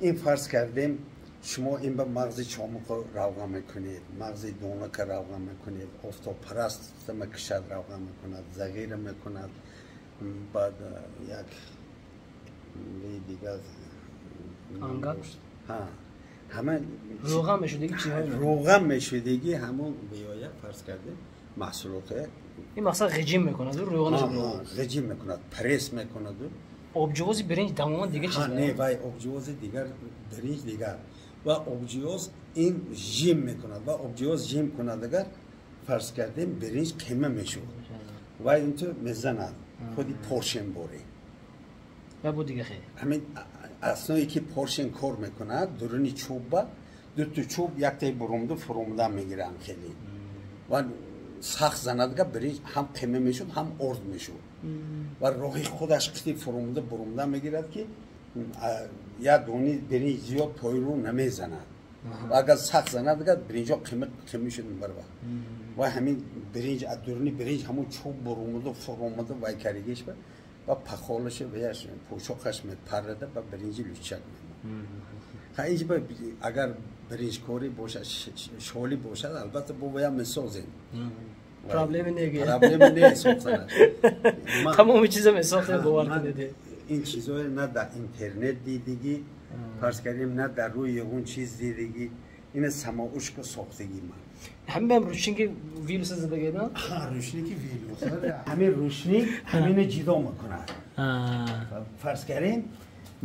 Ин фарз кардем, шумо ин ба мағзи чомуқо равған мекунед, мағзи донака равған мекунед, офтобпараст мекушад, равған мекунад, зағира мекунад, баъд як дигар ангат. Ҳа, ҳама рӯған мешудагӣ чизҳо рӯған мешудагӣ ҳамон биёя фарз кардем маҳсулотҳоя. Ин мақсад ғиҷим мекунад, рӯғанаш ғиҷим мекунад, пресс мекунад. Обҷувози биринҷ тамоман дигар чиз? Не, вай обҷувози дигар, биринҷ дигар. Ва обҷувоз ин жим мекунад, ва обҷувоз жим кунад, агар фарз кардем биринҷ қима мешуд, вай инту мезанад худи поршен борӣ. Ва бо дига хел ҳамин асное ки поршен кор мекунад, дуруни чӯбба дуту чӯб яктаи бурумду фурумда мегиранд хеле ва сахт занадга биринҷ ҳам қима мешуд, ҳам орд мешуд ва роҳи худаш қити фурумда бурумда мегирад ки як дони биринҷ зиёд пойрӯ намезанад. Ва агар сахт занадга биринҷо қима қима шуд мебарад. Ва ҳамин биринҷ аз дуруни биринҷ ҳамон чӯб бурумду фурумда вай каригиш ва пахолаша ваяш пӯшоқаш мепаррада ба биринҷи лучак мемонад. Ха, инҷа агар биринҷкорӣ бошад, шолӣ бошад, албатта бо вая месозем. Проблеми неги. Проблеми не сохтанаш. Тамоми чиза месохтем, бовар кунед. Ин чизое на дар интернет дидигӣ, фарз кардем, на дар рӯи ягон чиз дидигӣ. ина самоушка сохтагӣ ман. Ҳамин ручники вилуса задагида? Ҳа, ручники вилус. Ҳамин ручник ҳамина ҷидо мекунад. Фарз кардем,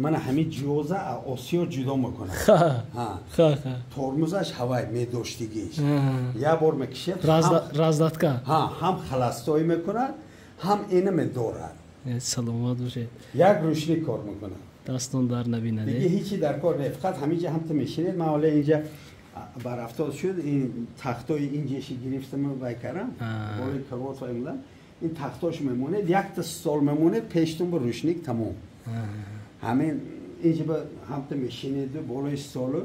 мана ҳамин ҷиҳоза осиё ҷудо мекунад. Тормозаш ҳавай медоштигиш. Як бор мекишед. Раздатка. Ҳа, ҳам холостой мекунад, ҳам ина медорад. Саломат бошед. Як ручник кор мекунад. Дастон дар набинад. Диге ҳичи дар кор не, фақат ҳаминҷа ҳамта мешинед. Ман ҳола инҷа барафтод шуд, ин тахтои инҷеши гирифтам вай кардам, болои кроват вай мудам. Ин тахтош мемонед, якта стол мемонед, пештон ба ручник тамом. Ҳамин инҷа ба ҳамта мешинеду болои столу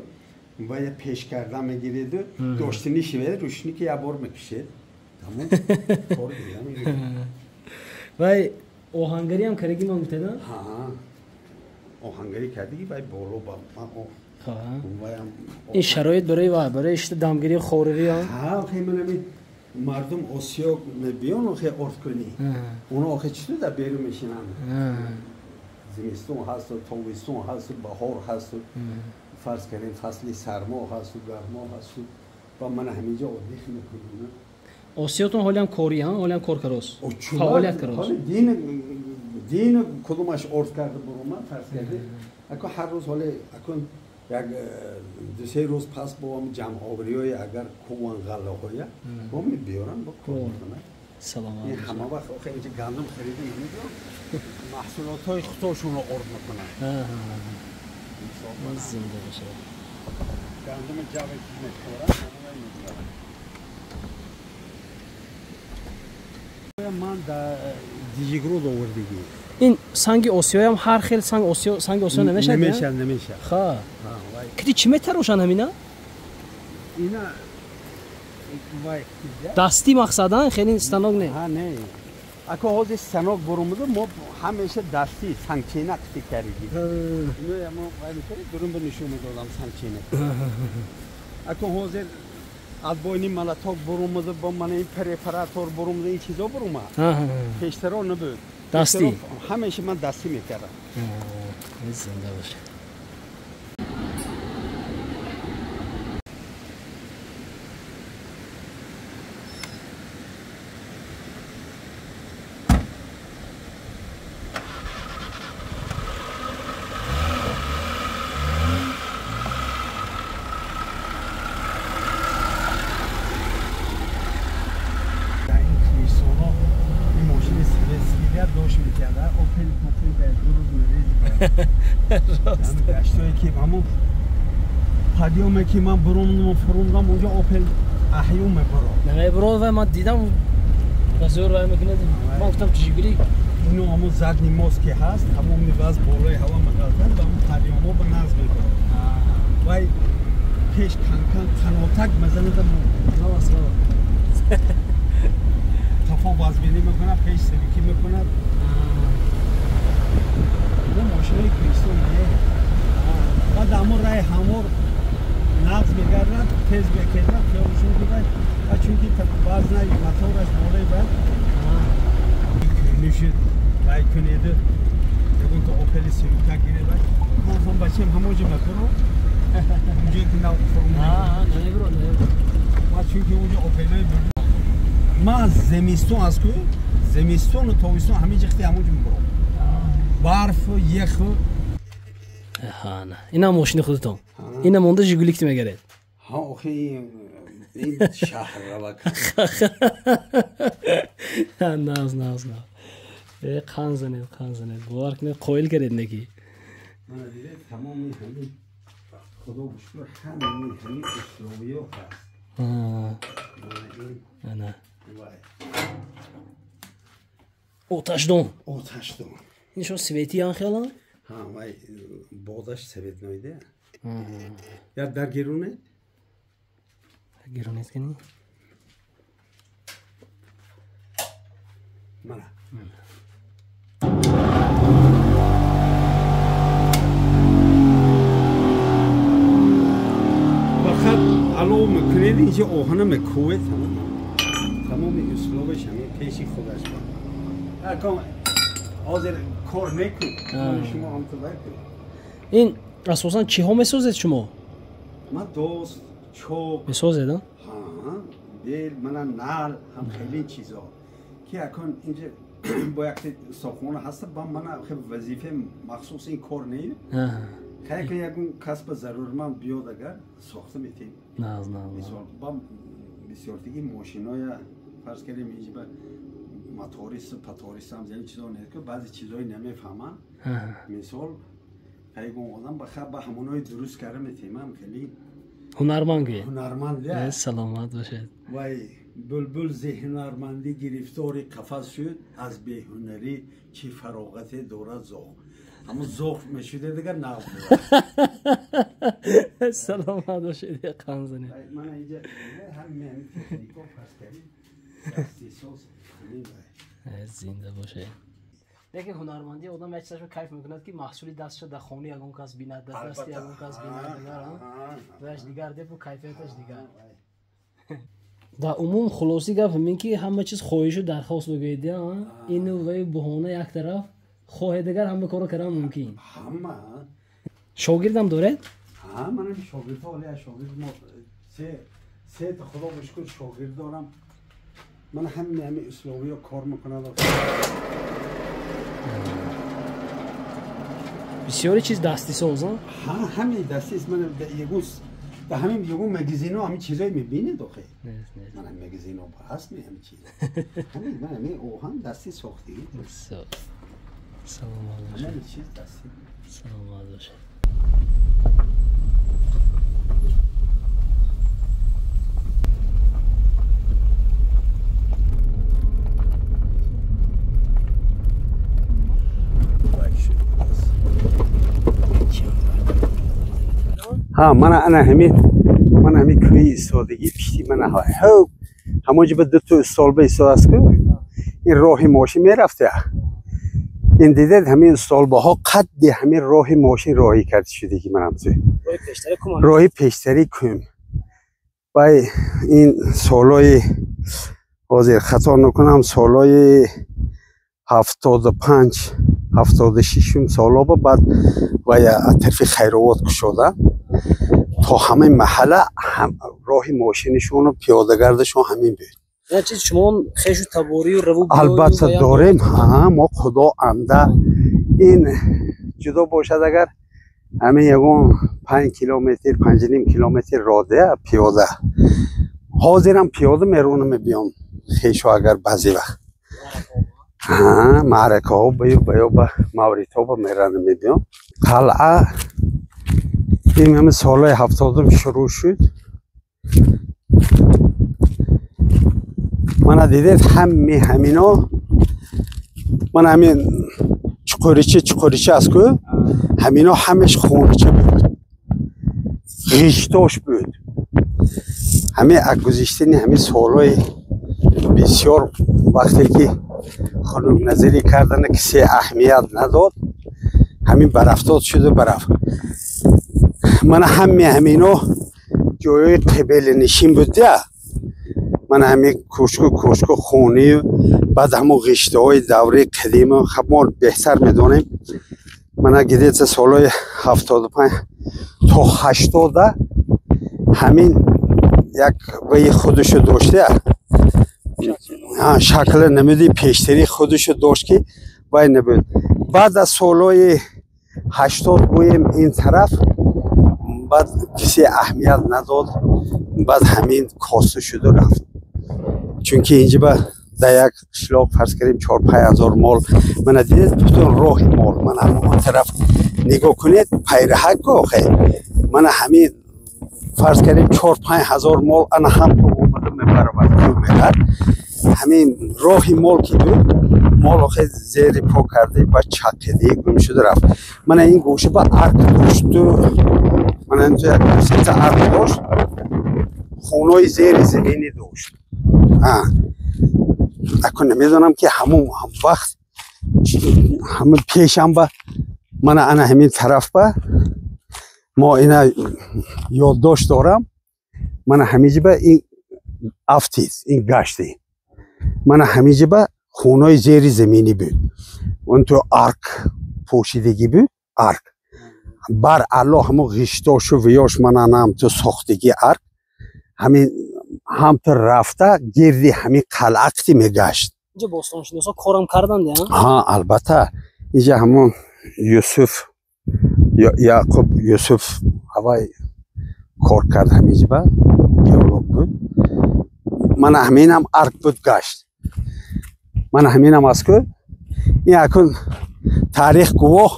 вай пеш кардан мегиреду доштани шивед, ручники як бор мекишед. Тамом. Кор дигар. Вай оҳангарӣ ҳам кардаги ман гуфтедам? Ҳа. Оҳангарӣ кардагӣ вай боло ба ман. Ин шароит барои вай, барои ишта дамгирии хоривӣ ҳам? Ҳа, охи ман ҳамин мардум осиё мебиён, охи орд кунӣ. Оно охи чӣ дар берун мешинанд? Зимистон ҳасту, тобистон ҳасту, баҳор ҳасту, фарз кардем фасли сармо ҳасту, гармо ҳасту. Ба ман ҳаминҷа отдих мекунам. Осиётон ҳолиам корӣ, ҳолиам кор карост? Фаъолият карост? Ҳоли дин кудумаш орд карда буромад, фарз кардем. Ако ҳар рӯз ҳоле акун як ду-се рӯз пас бо ҳам ҷамъовариҳое агар куван ғаллаҳоя бо мебиёрам, бо кор мекунам. Саломат. Ин ҳама вақт охи инҷа гандум харида намебиёрам, маҳсулотҳои худошонро орд мекунам. Зинда бошад. Гандуми ҷаве ки мехӯрам, ҳамаро мебарам. Ман дар Дижигруд овардагӣ. Ин санги осиёям ҳар хел санг осиё, санги осиё намешавад? Намешавад, намешавад. Ха. Кити чӣ метарошанд ҳамина? Ина вай дастӣ мақсадан хеле станок не? Ҳа, не. Ако ҳозир станок бурумуда, мо ҳамеша дастӣ сангчина қити кардагӣ. Ино мо вай мекардем, дурун ба нишон медодам сангчина. Ако ҳозир отбойный молоток бурумуда, бо мана ин препаратор бурумуда, ин чизо бурумад. Пештаро набуд. Дастӣ. Ҳамеша ман дастӣ мекардам. Зинда бошед. Гаштое ки ҳамон падиёме ки ман бурумдам фурундам, унҷо Опел аҳё мебарод. Намебарод ва ман дидам базор вай мекунад. Ман гуфтам Жигули. Ино ҳамон задний мост ки ҳаст, тамоми вазн болои ҳаво меғалтад ва ҳамон падиёмо ба нағз мебарод. Вай пеш канкан қанотак мезанада қафо вазбинӣ мекунад, пеш сирикӣ мекунад. Ино мошинаи кӯҳистон не. Баъд ҳамон раи ҳамвор нағз мегардад, тез мекезад, хиёлшон ки вай чунки вазнай мотораш болои бад кӯнишид вай кунеду ягон то Опели сирюка гире вай. Ман гуфтам бачаем ҳамон ҷо мебаро, унҷое ки нав фурум. Ма чунки унҷо Опелҳои бурд. Ман зимистон аз ку зимистону тобистон ҳамин ҷихти ҳамон ҷо мебарам. Барфу еху. Ана, инам мошини худатон. Ина монда Жигуликти мегаред. Ҳа, охи ин шаҳр равак. Наз, наз, наз. Қан занед, қан занед. Бовар кунед, қоил кардед неки. Мана дидед, тамоми ҳамин худо бушкур ҳамаи ҳамин условиё ҳаст. Ана. Оташдон. Оташдон. Ин шо свети ан хелан? Ҳа, вай бодаш светноиде. Я дар гируне? Гируне кани? Мана. Фақат алов мекунед, инҷа оҳана мекувед, тамоми условиш ҳамин пеши худаш ба. Акон ҳозир кор мекун, шумо ҳам ту вай кунед. Ин асосан чиҳо месозед шумо? Ман дост, Чоқ месозед? Бел, мана нал, ҳам хеле чизо ки акун инҷа бо як устохона ҳаста, ба мана вазифаи махсус ин кор не. Хай ки ягон касба зарурманд биёд, агар сохта метем. Мисол, ба бисёртиги мошиноя фарз кардем, инҷа ба моторист, паторист ҳам яъне чизо не, ки баъзе чизои намефаҳманд. Мисол, ягон одам ба ба ҳамонои дуруст карда метемам, хеле ҳунарманд гӯед. Ҳунарманд. Саломат бошед. Вай, булбул зи ҳунармандӣ гирифтори қафас шуд, аз беҳунарӣ чӣ фароғате дорад зоғ. Ҳамун зоғ мешуде, дигар нағз. Саломат бошед, қанзанед. Мана инҷа ҳамин технико фарз кардем, дастисоз ҳамин. Зинда бошед. Лекин ҳунармандии одам як чизашро кайф мекунад, ки маҳсули дасташро дар хонаи ягон кас бинад, дар дасти ягон кас бинад, дигар дигар депу кайфияташ дигар. Дар умум хулоси гап ҳамин, ки ҳама чиз хоҳишу дархост бигӯед, ину вай буҳона як тараф, хоҳе дигар ҳама корро кардан мумкин. Ҳама. Шогирдам доред? Манам шогирдҳо, ҳоли шогирд мо се та, худо ба шукр, шогирд дорам. Ман ҳамин ҳамин условиё кор мекунад. Бисёри чиз дастисоз. Ҳамин дастис. Ман ягон да ҳамин ягон магазино ҳамин чизое мебинед охе? Ман магазино ҳаст ми ҳамин чиз? Ҳамин ман ҳамин оҳан дасти сохтагӣ. Саломат бошед. Ҳамин чиз дасти. Саломат бошед. Ҳа, мана ана ҳамин, мана ҳамин кӯи истодагӣ пишти мана ҳо, ҳамонҷо ба дуто столба истодааст ку, ин роҳи мошин мерафта. Ин дидед, ҳамин столбаҳо қадди ҳамин роҳи мошин роҳӣ карда шудагӣ. Манам роҳи пештари кӯм. Вай, ин солҳои, ҳозир хато накунам, солҳои 75, 76-ум солҳо ба баъд вай аз тарафи Хайробод кушода, то ҳамаи маҳалла роҳи мошинишону пиёдагардашон ҳамин буд. Шумо хешу таборию раву? Албатта дорем. Мо худо анда ин ҷудо бошад, агар ҳамин ягон 5 километр, 5,5 километр роҳ пиёда. Ҳозирам пиёда меронам, мебиём хешо, агар баъзе вақт маъракаҳо баю баё ба мавридҳо ба меранам, мебиём. Қалъа ин ҳами солҳои 70-ум шурӯъ шуд. Мана дидед, ҳами ҳамино, мана ҳамин чуқурича, чуқурича аст ку, ҳамино ҳамаш хонача буд, ғиштош буд. Ҳамин аз гузиштани ҳамин солҳои бисёр, вақте ки хунукназарӣ кардана, кисе аҳамият надод, ҳамин барафтод шуду барафт. Мана ҳами ҳамино ҷойҳои қибеленишин будя. Мана ҳамин кӯшку кӯшку хонию баъд ҳамон ғиштаҳои давраи қадима, хаб мо беҳтар медонем. Мана где-то солҳои 75 то 80-а ҳамин як ваи худашо доштя, шакли намуди пештарии худашо дошт, ки вай набуд. Баъд аз солҳои 80 гӯем ин тараф, баъд кисе аҳамият надод, баъд ҳамин коста шуду рафт. Чунки инҷа ба дар як қишлоқ фарз кардем 4-5 ҳазор мол. Мана дидед, бутун роҳи мол. Мана он тараф нигоҳ кунед, пайраҳак ку охе. Мана ҳамин фарз кардем 4-5 ҳазор мол ана ҳам то омада мебаровад, кӯ мерад. Ҳамин роҳи мол ки буд, мол охе зери по карда, ба чақидӣ гум шуда рафт. Мана ин гӯша ба арк дошту, мана инҷо як сета арк дошт, хонаҳои зери заминӣ дошт. Акун намедонам, ки ҳамон вақт ҳама пешам ба мана ана ҳамин тараф ба мо ина ёддошт дорам. Мана ҳамиҷа ба ин афтид, ин гашти. Мана ҳамиҷа ба хонаҳои зери заминӣ буд, он то арк пӯшидагӣ буд, арк бар алло ҳамон ғиштошу виёш, мана анам то сохтагӣ арк. Ҳамин ҳамту рафта гирди ҳамин қалъа қити мегашт. Инҷа бостоншиносо корам карданд, ҳа? Албатта, инҷа ҳамон Юсуф, Яъқуб Юсуф ҳавай кор кард ҳаминҷа, геолог буд. Мана ҳаминам арк буд, гашт. Мана ҳаминам аст ку, ин акун таърих гувоҳ.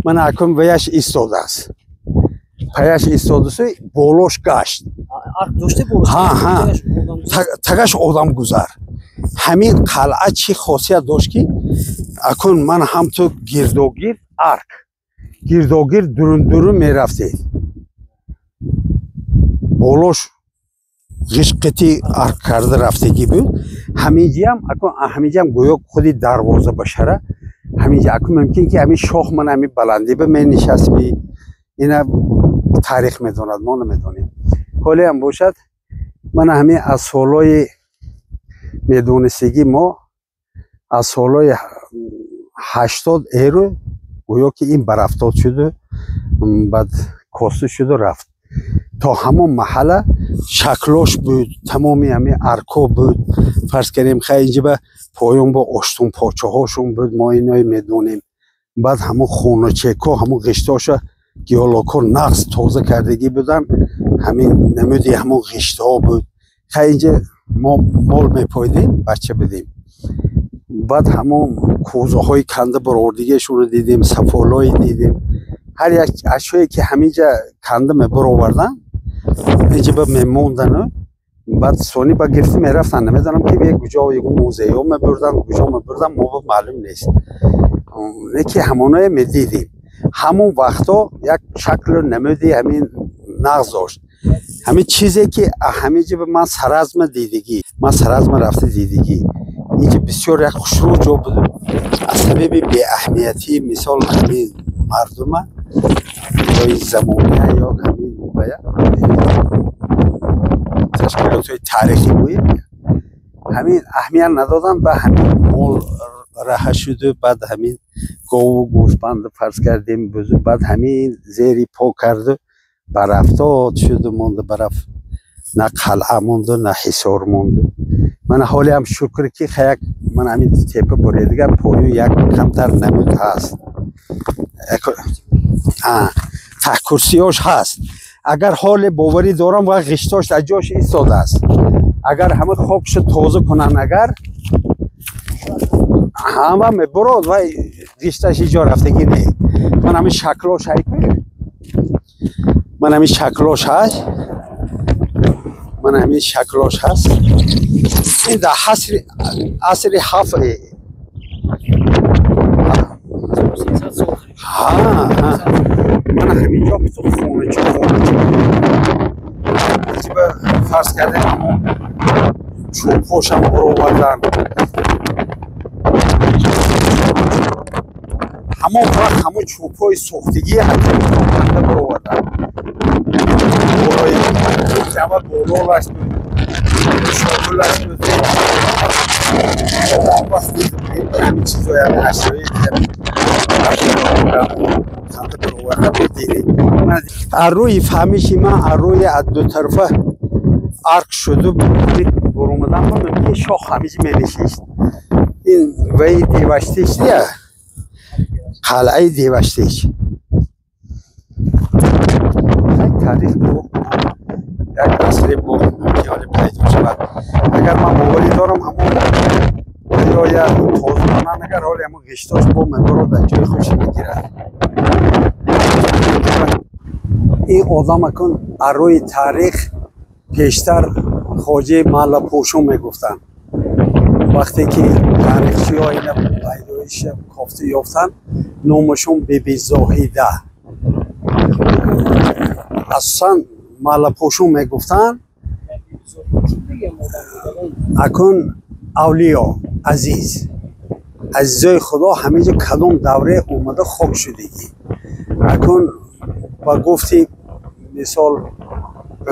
Мана акун ваяш истодааст, паяш истодасу болош гашт. Ҳа, тагаш одамгузар. Ҳамин қалъа чӣ хосият дошт, ки акун ман ҳамту гирдогирд арк, гирдогирд дурун-дурун мерафтед, болош ғишқити арк карда рафтагӣ буд. Ҳаминҷиам акун, ҳаминҷиам гӯё худи дарвоза башара. Ҳаминҷа акун мумкин ки ҳамин шох ман ҳамин баландӣ ба менишаст. Ина таърих медонад, мо намедонем. Ҳолиам бошад, мана ҳамин аз солҳои медонистагӣ мо, аз солҳои 80 эру гӯё ки ин барафтод шуду, баъд косу шуду рафт. То ҳамон маҳалла шаклош буд, тамоми ҳамин арко буд. Фарз кардем, хай, инҷа ба поён бо оштун почаҳошон буд, мо иное медонем. Баъд ҳамон хоначеко, ҳамон ғиштоша геологҳо нағз тоза кардагӣ буданд, ҳамин намуди ҳамон ғиштҳо буд. Хай, инҷа мо мол мепоидем, бача будем. Баъд ҳамон кӯзаҳои канда баровардагиашонро дидем, сафолҳое дидем. Ҳар як ашёе ки ҳаминҷа канда мебароварданд, инҷа ба мемондану баъд сони ба гирифта мерафтанд. Намедонам ки куҷо, ягон музейҳо мебурданд, куҷо мебурданд, мо ба маълум нест. Леки ҳамоное медидем. Ҳамон вақтҳо як шаклу намуди ҳамин нағз дошт. Ҳамин чизе ки ҳаминҷа ман Саразма дидагӣ, ман Саразма рафта дидагӣ, инҷа бисёр як хушрӯ ҷо буд. Аз сабаби беаҳамиятии, мисол, ҳамин мардума ё замония ё ҳамин бая ташкилотҳои таърихӣ гӯем, ҳамин аҳамият надоданд ба ҳамин. Мол раҳа шуду, баъд ҳамин гову гӯсфанду, фарз кардем, бузу, баъд ҳамин зери по карду барафтод шуду монду, бараф. На қалъа монду, на ҳисор монду. Мана ҳолиам шукр ки хаяк ман ҳамин тепа буредига поён як камтар намуд ҳаст, таҳкурсиёш ҳаст. Агар ҳоле боварӣ дорам ва ғиштош дар ҷош истодааст, агар ҳама хокшо тоза кунанд, агар ҳама мебурод, вай ғишташ ҳеҷ ҷо рафтагӣ не. Ман ҳамин шаклош ҳайку, ман ҳамин шаклош ҳаст, ман ҳамин шаклош ҳаст. Ин дар асри ҳафт. Мана ҳамин ҷо хонача, хонача фарз кардем, ҳамон чӯбҳошам баровардан. Ҳамон вақт ҳамон чӯбҳои сӯхтагӣ ҳаканда баровардан. Болои ҷама бололаш буд, шоҳулаш буд. Вақт ҳамин чизҳои ашёи аз рӯи фаҳмиши ман, аз рӯи аз дутарафа арк шуду буромадан, мумкин шоҳ ҳамиҷи менишист. Ин ваи Деваштич дия, қалъаи Деваштич. Таърих як асри бо мумкин ҳоле пайдо шавад. Агар ман боварӣ дорам, ҳамон ё тоза кунанд, агар ҳоле ҳамон ғиштош бо мебурод, дар ҷои худш мегирад. Ин одам акун аз рӯи таърих пештар хоҷаи Маълапошон мегуфтанд. Вақте ки таърихчиҳо ина пайдоиша кофта ёфтанд, номашон Бибизоҳида. Асосан Маълапошон мегуфтанд. Акун авлиё, азиз, азизои Худо, ҳаминҷа кадом давре омада хок шудагӣ. Акун ба гуфти, мисол,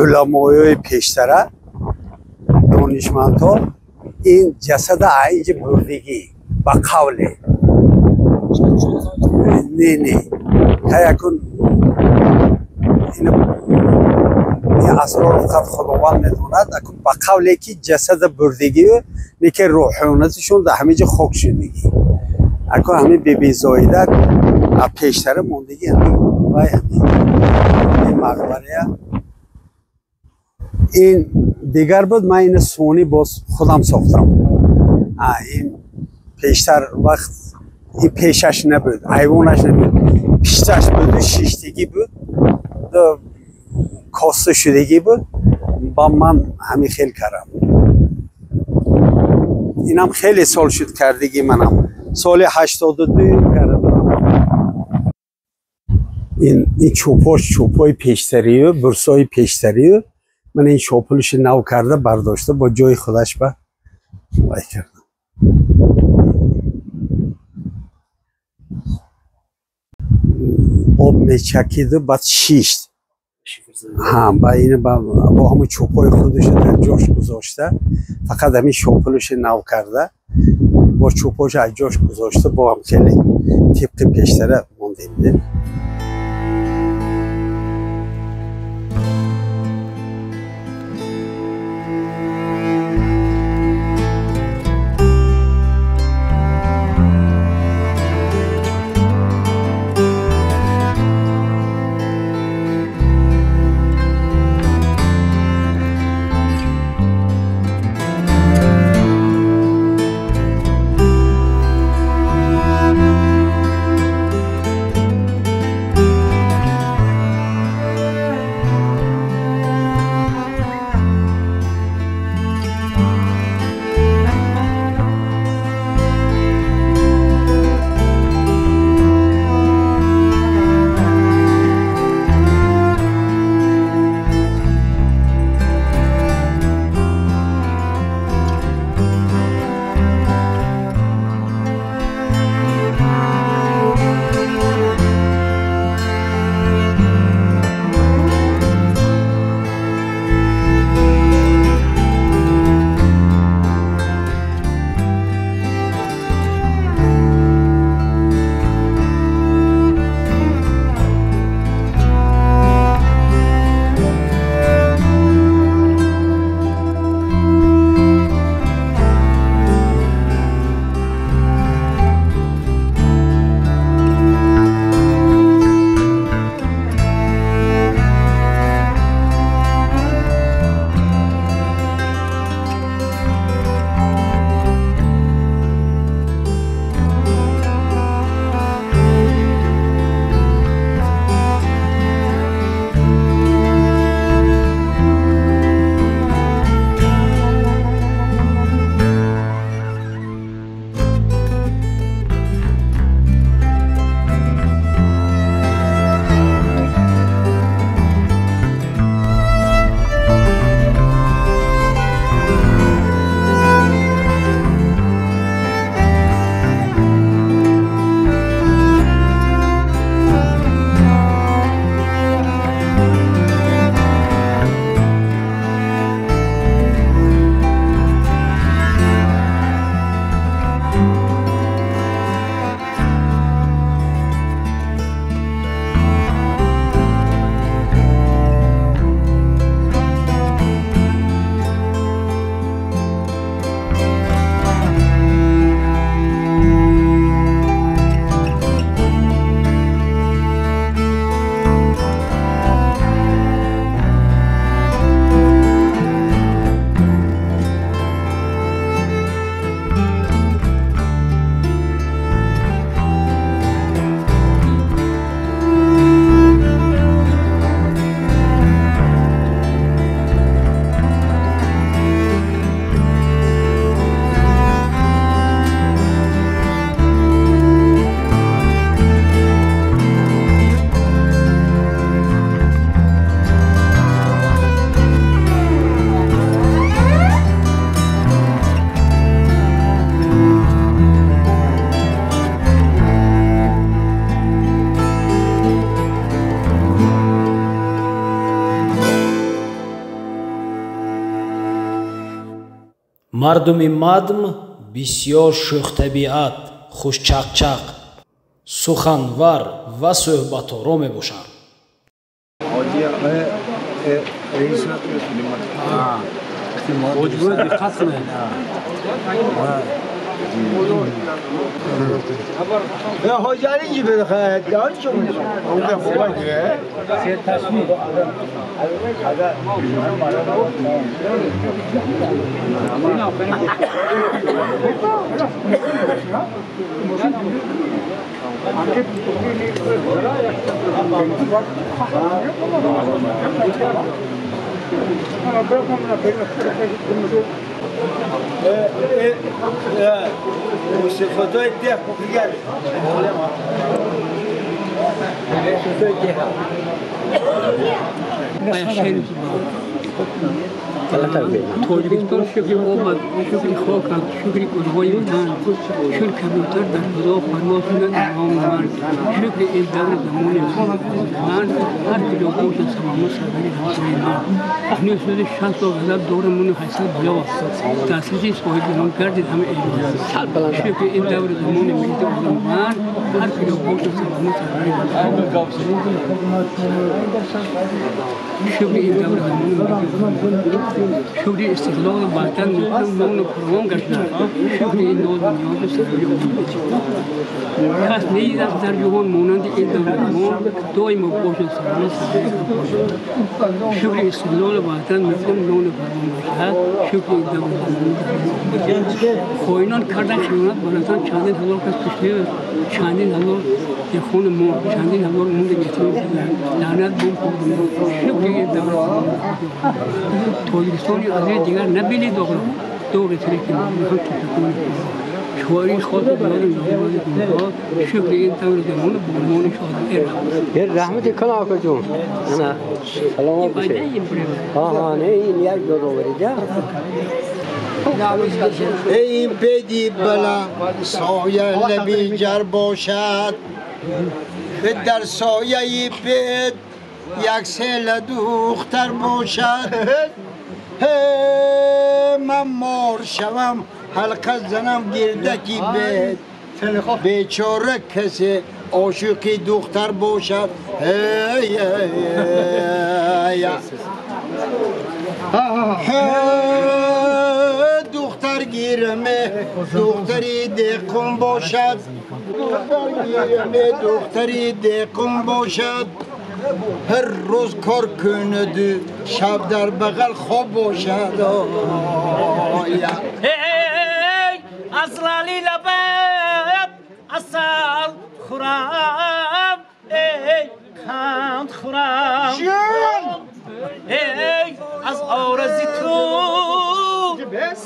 уламоёи пештара, донишмандҳо, ин ҷасада инҷа бурдагӣ ба қавле. Не, не, ҳай, акун ин асрор фақат Худованд. Худованд медонад. Ба қавле ки ҷасада бурдагию неки рӯҳонатишон дар ҳамин ҷо хок шудагӣ. Ако ҳамин Бибизоида пештара мондагӣ ҳамин вай ҳамин мақбарая. Ин дигар буд, ман ина сонӣ боз худам сохтам. Ин пештар вақт ин пешаш набуд, айвонаш набуд, пишташ буду шиштагӣ буд, коста шудагӣ буд. Ба ман ҳамин хел кардам. Инам хеле сол шуд кардагӣ манам. Соли 82 кардам. Ин чӯпош чӯпои пештарию, бурсои пештарию. Ман ин шопулиши нав карда бардошта бо ҷои худаш ба вай кардам. Об мечакиду баъд шишт. Ба ин бо ҳамон чӯпои худашо дар ҷош гузошта, фақат ҳамин шопулиши нав карда бо чӯпоша аз ҷош гузошта, бо ҳам хеле тибқи пештара мондем. Мардуми Мадм бисёр шӯхтабиат, хушчақчақ, суханвар ва суҳбаторо мебошанд. Ҳоҷи دقت کنید. حاجی اینجی بخیر دان چون اون که خوبه دیگه تصویر тоҷикистон шукри омад, шукри хокам, шукри гулҳои ватан, чун кабӯтар дар фазо парвоз кунад илҳоми ман, шукри ин даври замони ман, ҳар куҷо бошад саломат сарвари ҳамсояи ман. 960 сол ғазаб дорам муну 800 бало, дастраси соҳибдилон гардид ҳама эҷод. Шукри ин даври замони миллати одам ман, ҳар куҷо бошад саломат сарвари ҳамсояи ман. Шукри ин даври замони миллати одам ман, шукри истиқлолу ватан муҳкам нону фаровон гашта, шукри ин нозу ниёзу сарвари одам. Кас недидаст дар ҷаҳон монанди ин даври замон, доимо бошад саломат сарвари ҳамсояи ман. Шукри истиқлолу ватан муҳкам нону фаровон гашта, шукри ин даври замони миллати одам. Хоинон кардан хиёнат ба ватан, чандин ҳазор кас кушта, чандин ҳазор хун мурд, чандин ҳазор мунди ятим лаънат бум хӯрд. Шукри ин даври замони тоҷикистони азиз дигар набили доғро, доғи тире ки ҳам ташаккур. Шуари хоси диёри ноҳияи гулҳо, шукри ин даври замони бонувони шоду раҳмати калон акаҷон. Саломат бошед. Ҳа, не, ин як ёдоварӣ да. Эй беди бала соя лаби ҷар бошад, дар сояи бед як села духтар бошад. Ман мор шавам ҳалқа занам гирдаки бед, бечора касе ошиқи духтар бошад. Духтар гираме духтари деҳқон бошад, гираме духтари деҳқон бошад, ҳар рӯз кор кунаду шаб дар бағал хоб бошад. Аз лали лабат асал хӯрам, эй қанд хӯрам, эй аз орзи ту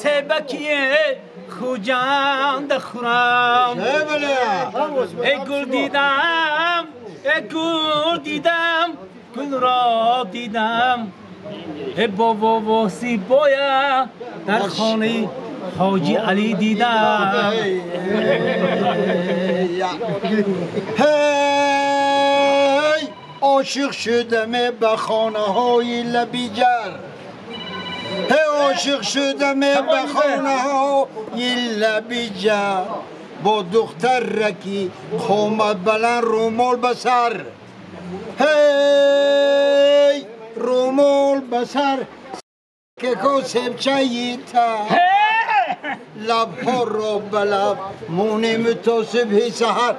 себакие хуҷанда хӯрам. Эй гул дидам, эй гул дидам, гулро дидам, эй бобо зебоя дар хонаи ҳоҷи Алӣ дидам. Ҳей ошиқ шудаме ба хонаҳои лабиҷар, ҳей ошиқ шудаме ба хонаҳои лабиҷар, бо духтараки қомат баланд румол ба сар, ҳей румол ба сар, кеко себчаи тар, лабҳоро ба лаб монем то субҳи саҳар.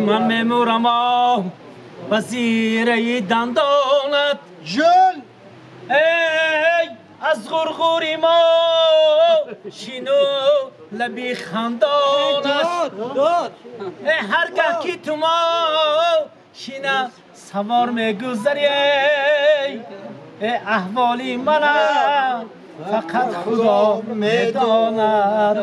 Ман мемурам ба зираи дандонат, ҷон, эй аз ғурғури мо шину лаби хандон аст. Ҳар гаҳ ки ту мо шина савор мегузарӣ, аҳволи мана фақат Худо медонад.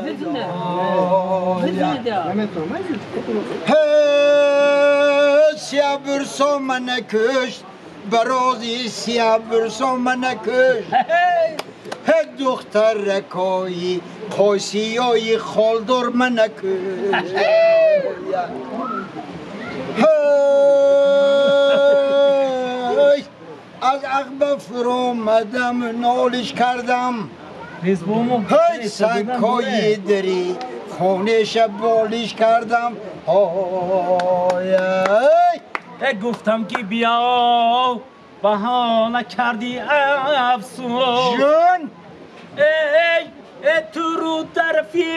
Сиябурсо мана кушт, барози сиябурсо мана кушт, духтаракои қосиёи холдор мана кушт. Аз ағба фуромадам нолиш кардам, ҳей сангҳои дари хонеша болиш кардам. Ҳой. گفتم که بیا بهانه کردی افسوس جون ای تو رو طرفی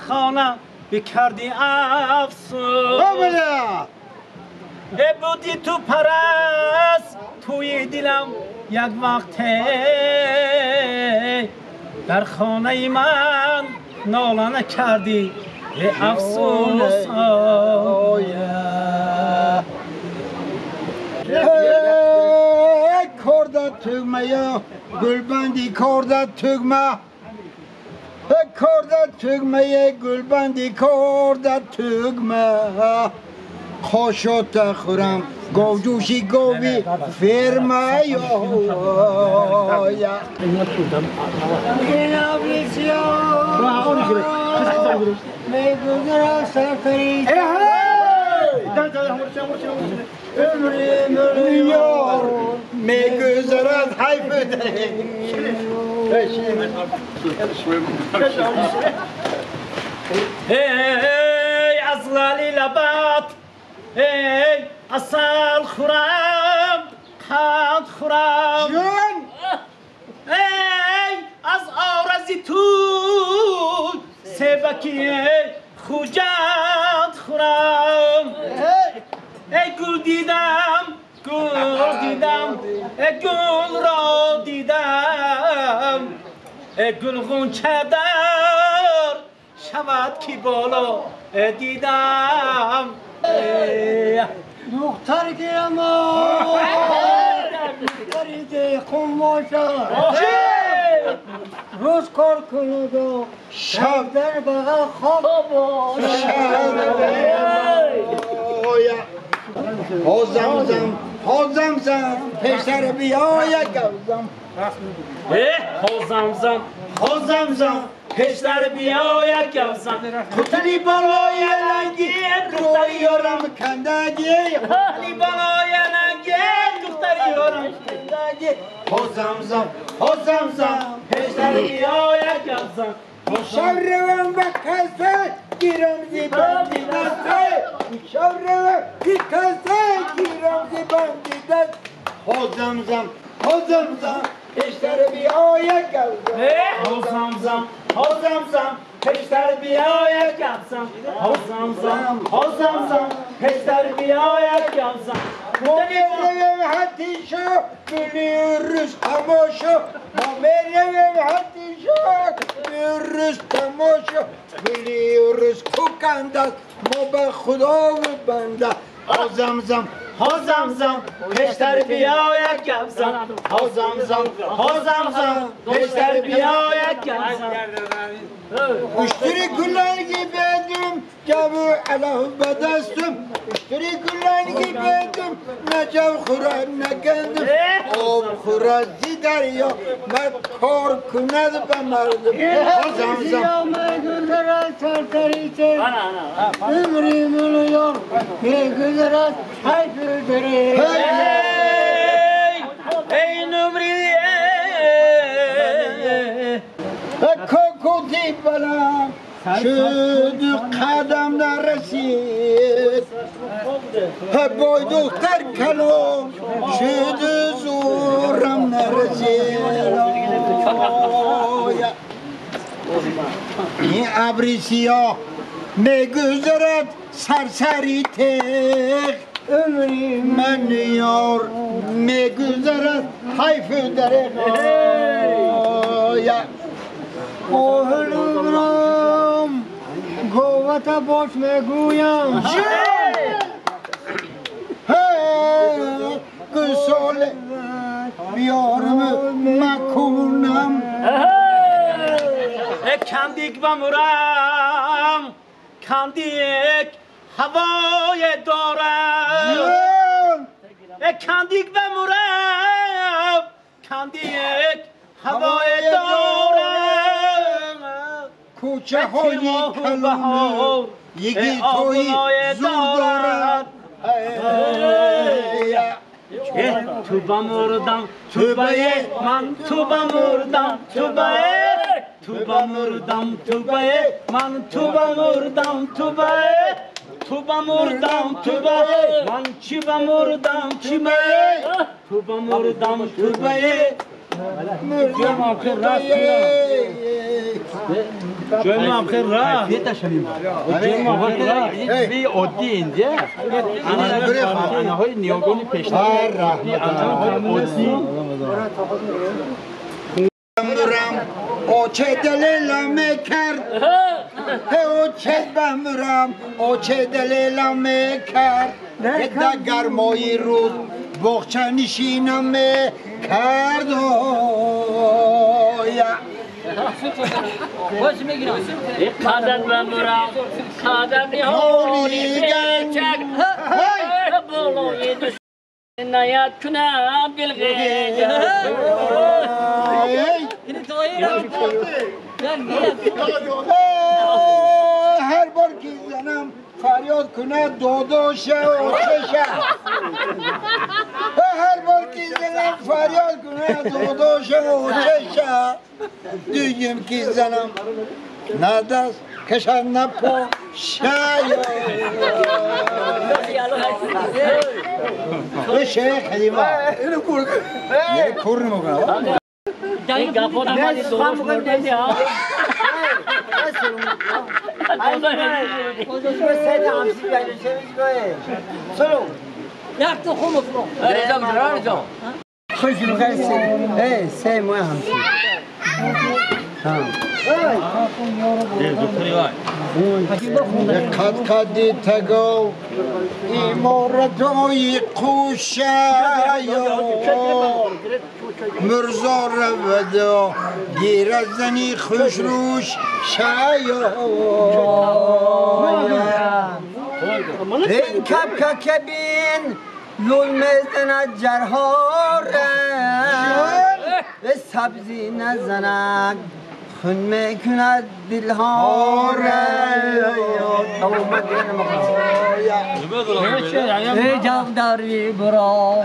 خانه بکردی افسوس ای بودی تو پرست توی دلم یک وقت در خانه من ناله نکردی افسوس. Korda tügmeye, gülbendi korda tügme. Korda tügmeye, gülbendi korda tügme. خوشت خورم گوجوشی گوی فرمایا. میگذرد حیف ای از لالی لبات ای اصل خورم قند خورم جون ای از آرزی تو سبکی خوجند خورم ای گل دیدم گل دیدم ای گل را دیدم ای گل غنچه در شود کی بالا دیدم. دختر گیرم دختری دهقان باشد روز کار کند و شب در بغل خواب باشد. ها زمزم ها زمزم پسر بیاید گوزم. ها زمزم ها زمزم پشتر بیاید گوزم. قطری بالای لنگی دختری یارم کندگی. قطری بالای لنگی دختری یارم کندگی. ها زمزم ها زمزم پشتر بیاید گوزم. شب روم به کسه گیرم زی بندی دسته. شب روم به کسه گیرم زی بندی دست. ها زمزم ها زمزم پشتر بیاید گوزم. ها زمزم ها زمزم پشتر بیاید گوزم. ها زمزم ها زمزم پشتر بیاید گوزم. ما میرویم حتیشو biliyoruz tamaşa. ما میرویم حتیشو biliyoruz tamaşa. Biliyoruz kokandas ما به خدا و بنده. ها زمزم ها زمزم پشتر بیاید گوزم. ها زمزم ها زمزم پشتر بیاید گوزم. Müşteri güller gibiydim, cevü elahu bedestüm. Müşteri güller gibiydim, ne cev xurar ne kendim. Ob xurar ziderya, ne kor kuned be merdim. Ha zamzam. Ömrüm oluyor, ne güzel hayfıdırı. Hey, ey nümri. کوکوتی بلم شد قدم نرسید. بای دختر کلام شد زورم نرسید. این ابری سیاه میگذرد سرسری تیغ. من یار میگذرد حیف در آهلم گوت باش میگویم. گسال بیارم مکنم. کندیک بمورم کندیک هوای دارم. کندیک بمورم کندیک هوای دارم. کوچه های کلانه یکی توی زور دارد. تو بمردم تو بایه من تو بمردم تو بایه تو بمردم تو بایه من تو بمردم تو بایه تو بمردم تو به من چی بمردم چی به تو بمردم تو به مردم جای ما خیر راه بی عادی اینجا انهای نیاگانی پیشتر عادی بمرم او چه دلیلم کرد او چه بمرم او چه دلیلم کرد در گرمای روز باغچه نشینم کرد. قدم بمرم قدم نهالی گنجک بالای دوست نیاد کنم دلغیج. هر بار که زنم فریاد کنه داداشه و چشه، هر بار که زنم فریاد کنه داداشه و چشه، دیگم که زنم نه دست کشن نه پا شایا. شیخ خدیمه یه کور نمیکنه. این گپا نمازی درست مردن ها. قد قدی تگو امارتای قوشایا مرزا رودا گیر زنی خوش روش شایا. این کپ کبین لول میزند جرهاره سبزی نزند خون میکند دلها را. جاوداری برا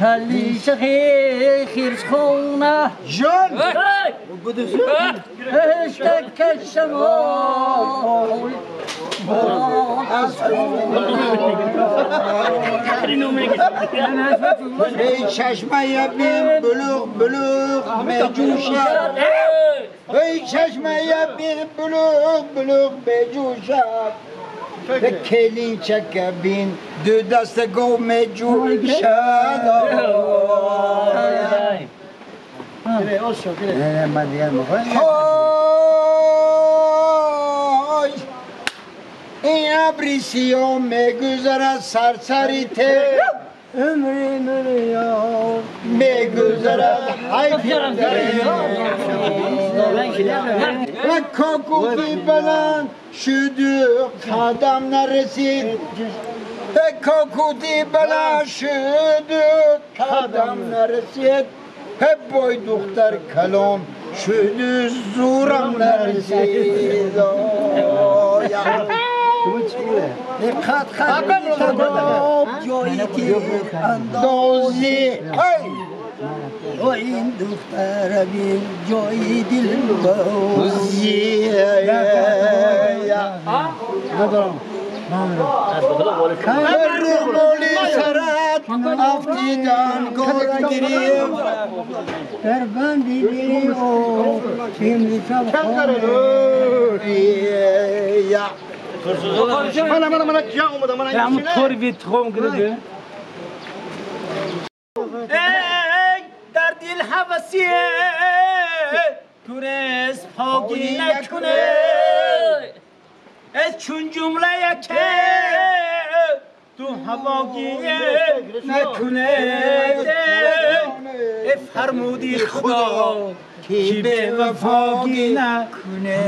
کلیش خیرس خونه جان اشتک شما از ای چشمه بیم بلوغ بلوغ میجوشد، ای چشمه بیم بلوغ بلوغ میجوشد، به کلین چکه بین دو دست گو میجوشد. این ابری سیاه میگذرد سرسری ته عمری مریا میگذرد حیف و کاکوتی بلند شد قدم نرسید، کاکوتی بلند شد قدم نرسید، هپ بای دختر کلام شد زورم نرسید. قد قد جایی که اندازی و این دختر بین جایی دل بازی. رولی سرت افتیدن گل گریم در بندی دلی و تیمی شب خانه. من من من کیا اومدم من همون طوری بیت خوم گرده. ای در دل هوسیه تورس پاکی نکنه، از چون جمله یکه تو هواگیه نکنه. فرمودی خدا کی به وفاگی نکنه.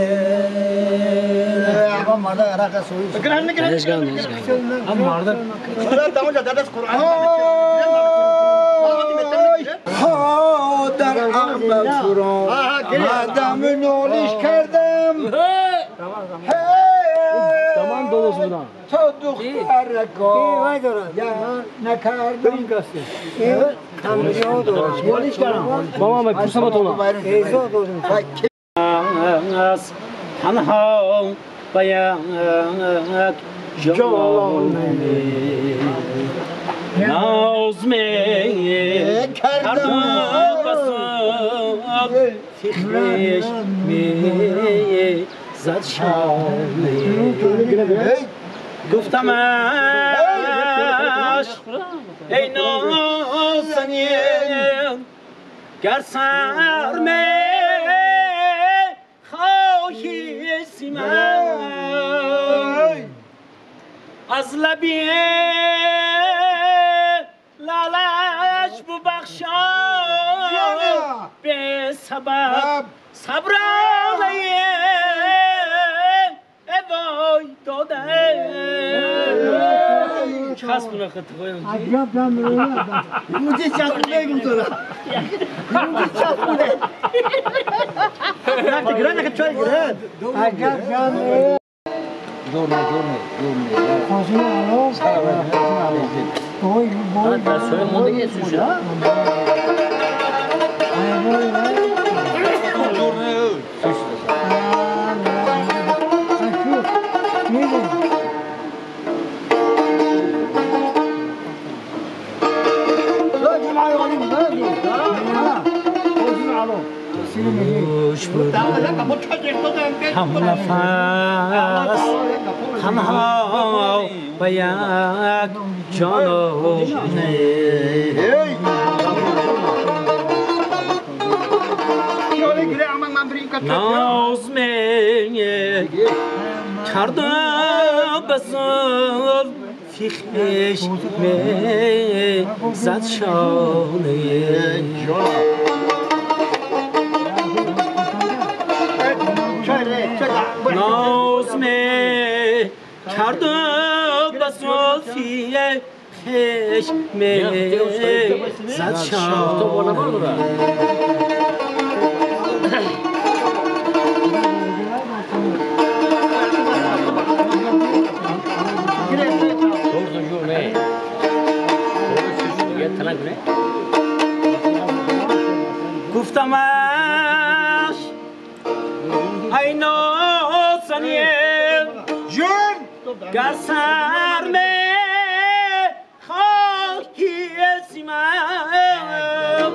ها در عقب فرو مادم نالش کردم تا دختر کار نکردم. تنها با یک جانه ناز می کردم بساب فکرش می زد شانه گفتمش ای نازنین گر سر می خواهی سیمم از لبی لالش ببخشا به سبب صبر علیه وای داده چسبونه خط خویم عجب دم اونجا چسبونه بگم تو را اونجا چسبونه نه گران نه چای گران عجب دم جورنه جورنه جورنه خواهیم الان بوی بوی در سوی موندگی سوشه هم نفس تنها به یک جانانه ناز می کردم به زلفی خویش می زد شانه ناز می کردم به زلفی خویش می زد شانه گفتمش ای نازنین گر سر می خواهی سیمم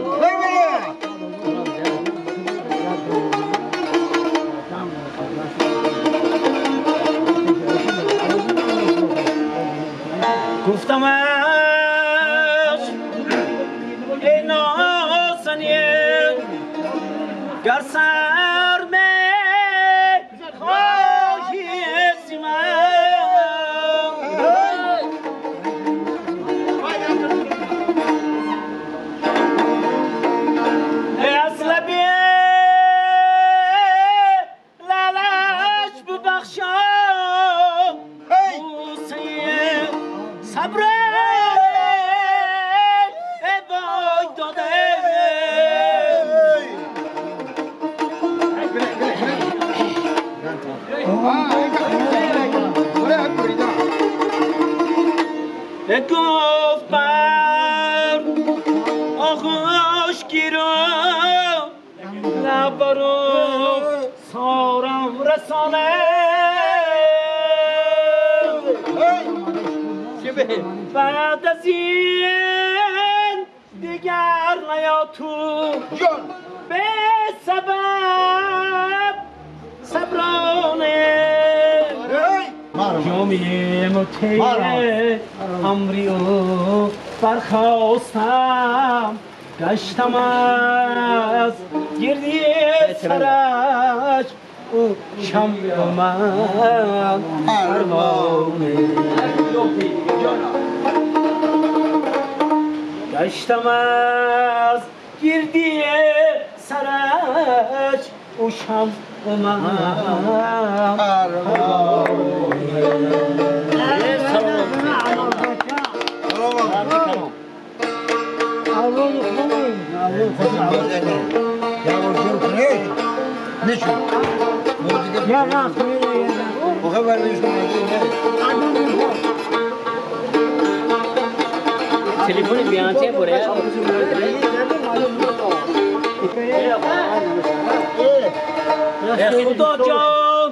گفتمش ای نازنین گر سر می خواهی سیمم از لبی لالش ببخشا بوسه صبر وای داده گفت بر آغوش گیرم لبرو سارم رسانه بعد از این دیگر نیا تو به سبب صبرانه جامی مطیع امری او برخواستم گشتم از گردی سرش او شمع من پروانه گشتم از گردی سرش او شمع من تلفن بیانچه بره ای خدا جان،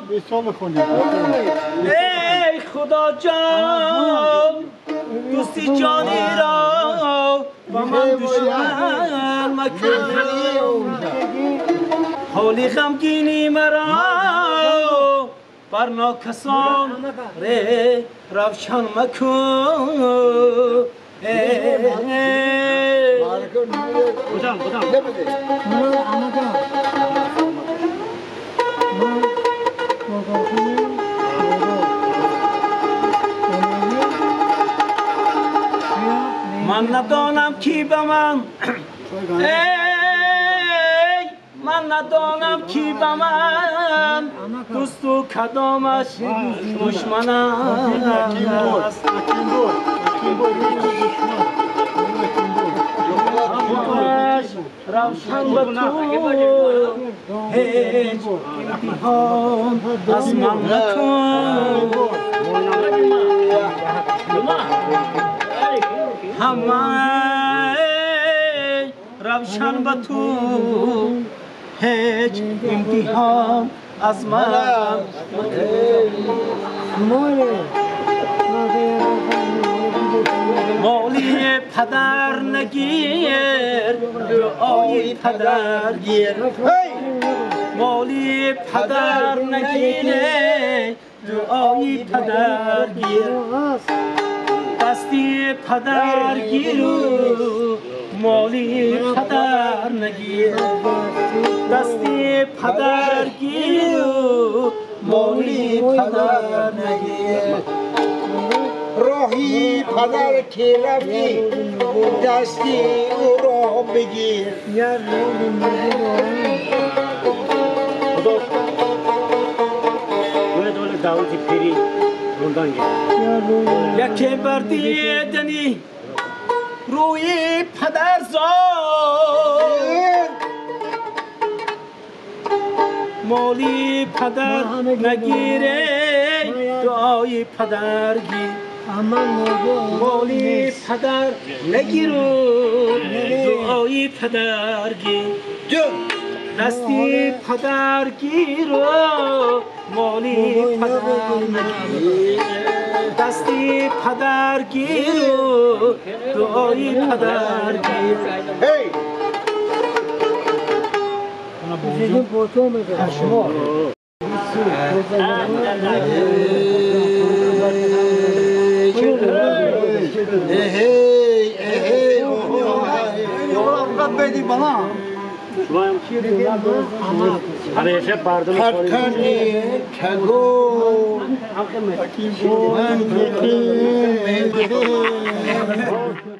ای خدا خدا جان دوستی جانی را با من دشمن مکن حالی غمگینی مرا بر ناکسان روشن مکن. من ندانم کی به من ای من ندانم کی به من دوست و کدامش دشمن است. روشن به تو هیچ امتحان از من نکن. همه روشن به تو هیچ امتحان از من مالی پدر نگیر دعای پدر گیر. مالی پدر نگیر دعای پدر گیر. دستی پدر گیر مالی پدر نگیر. دستی پدر گیر مالی پدر نگیر. راهی پدر که رفتی دستی او را بگیر. یکی بر دیدنی روی پدر زاد مالی پدر نگیره دعای پدر گیر. مالی پدر نگیر دعای پدر گیر. دستی پدر گیر مالی پدر نگیر. دستی پدر گیر دعای پدر گیر. پرکنی تگو من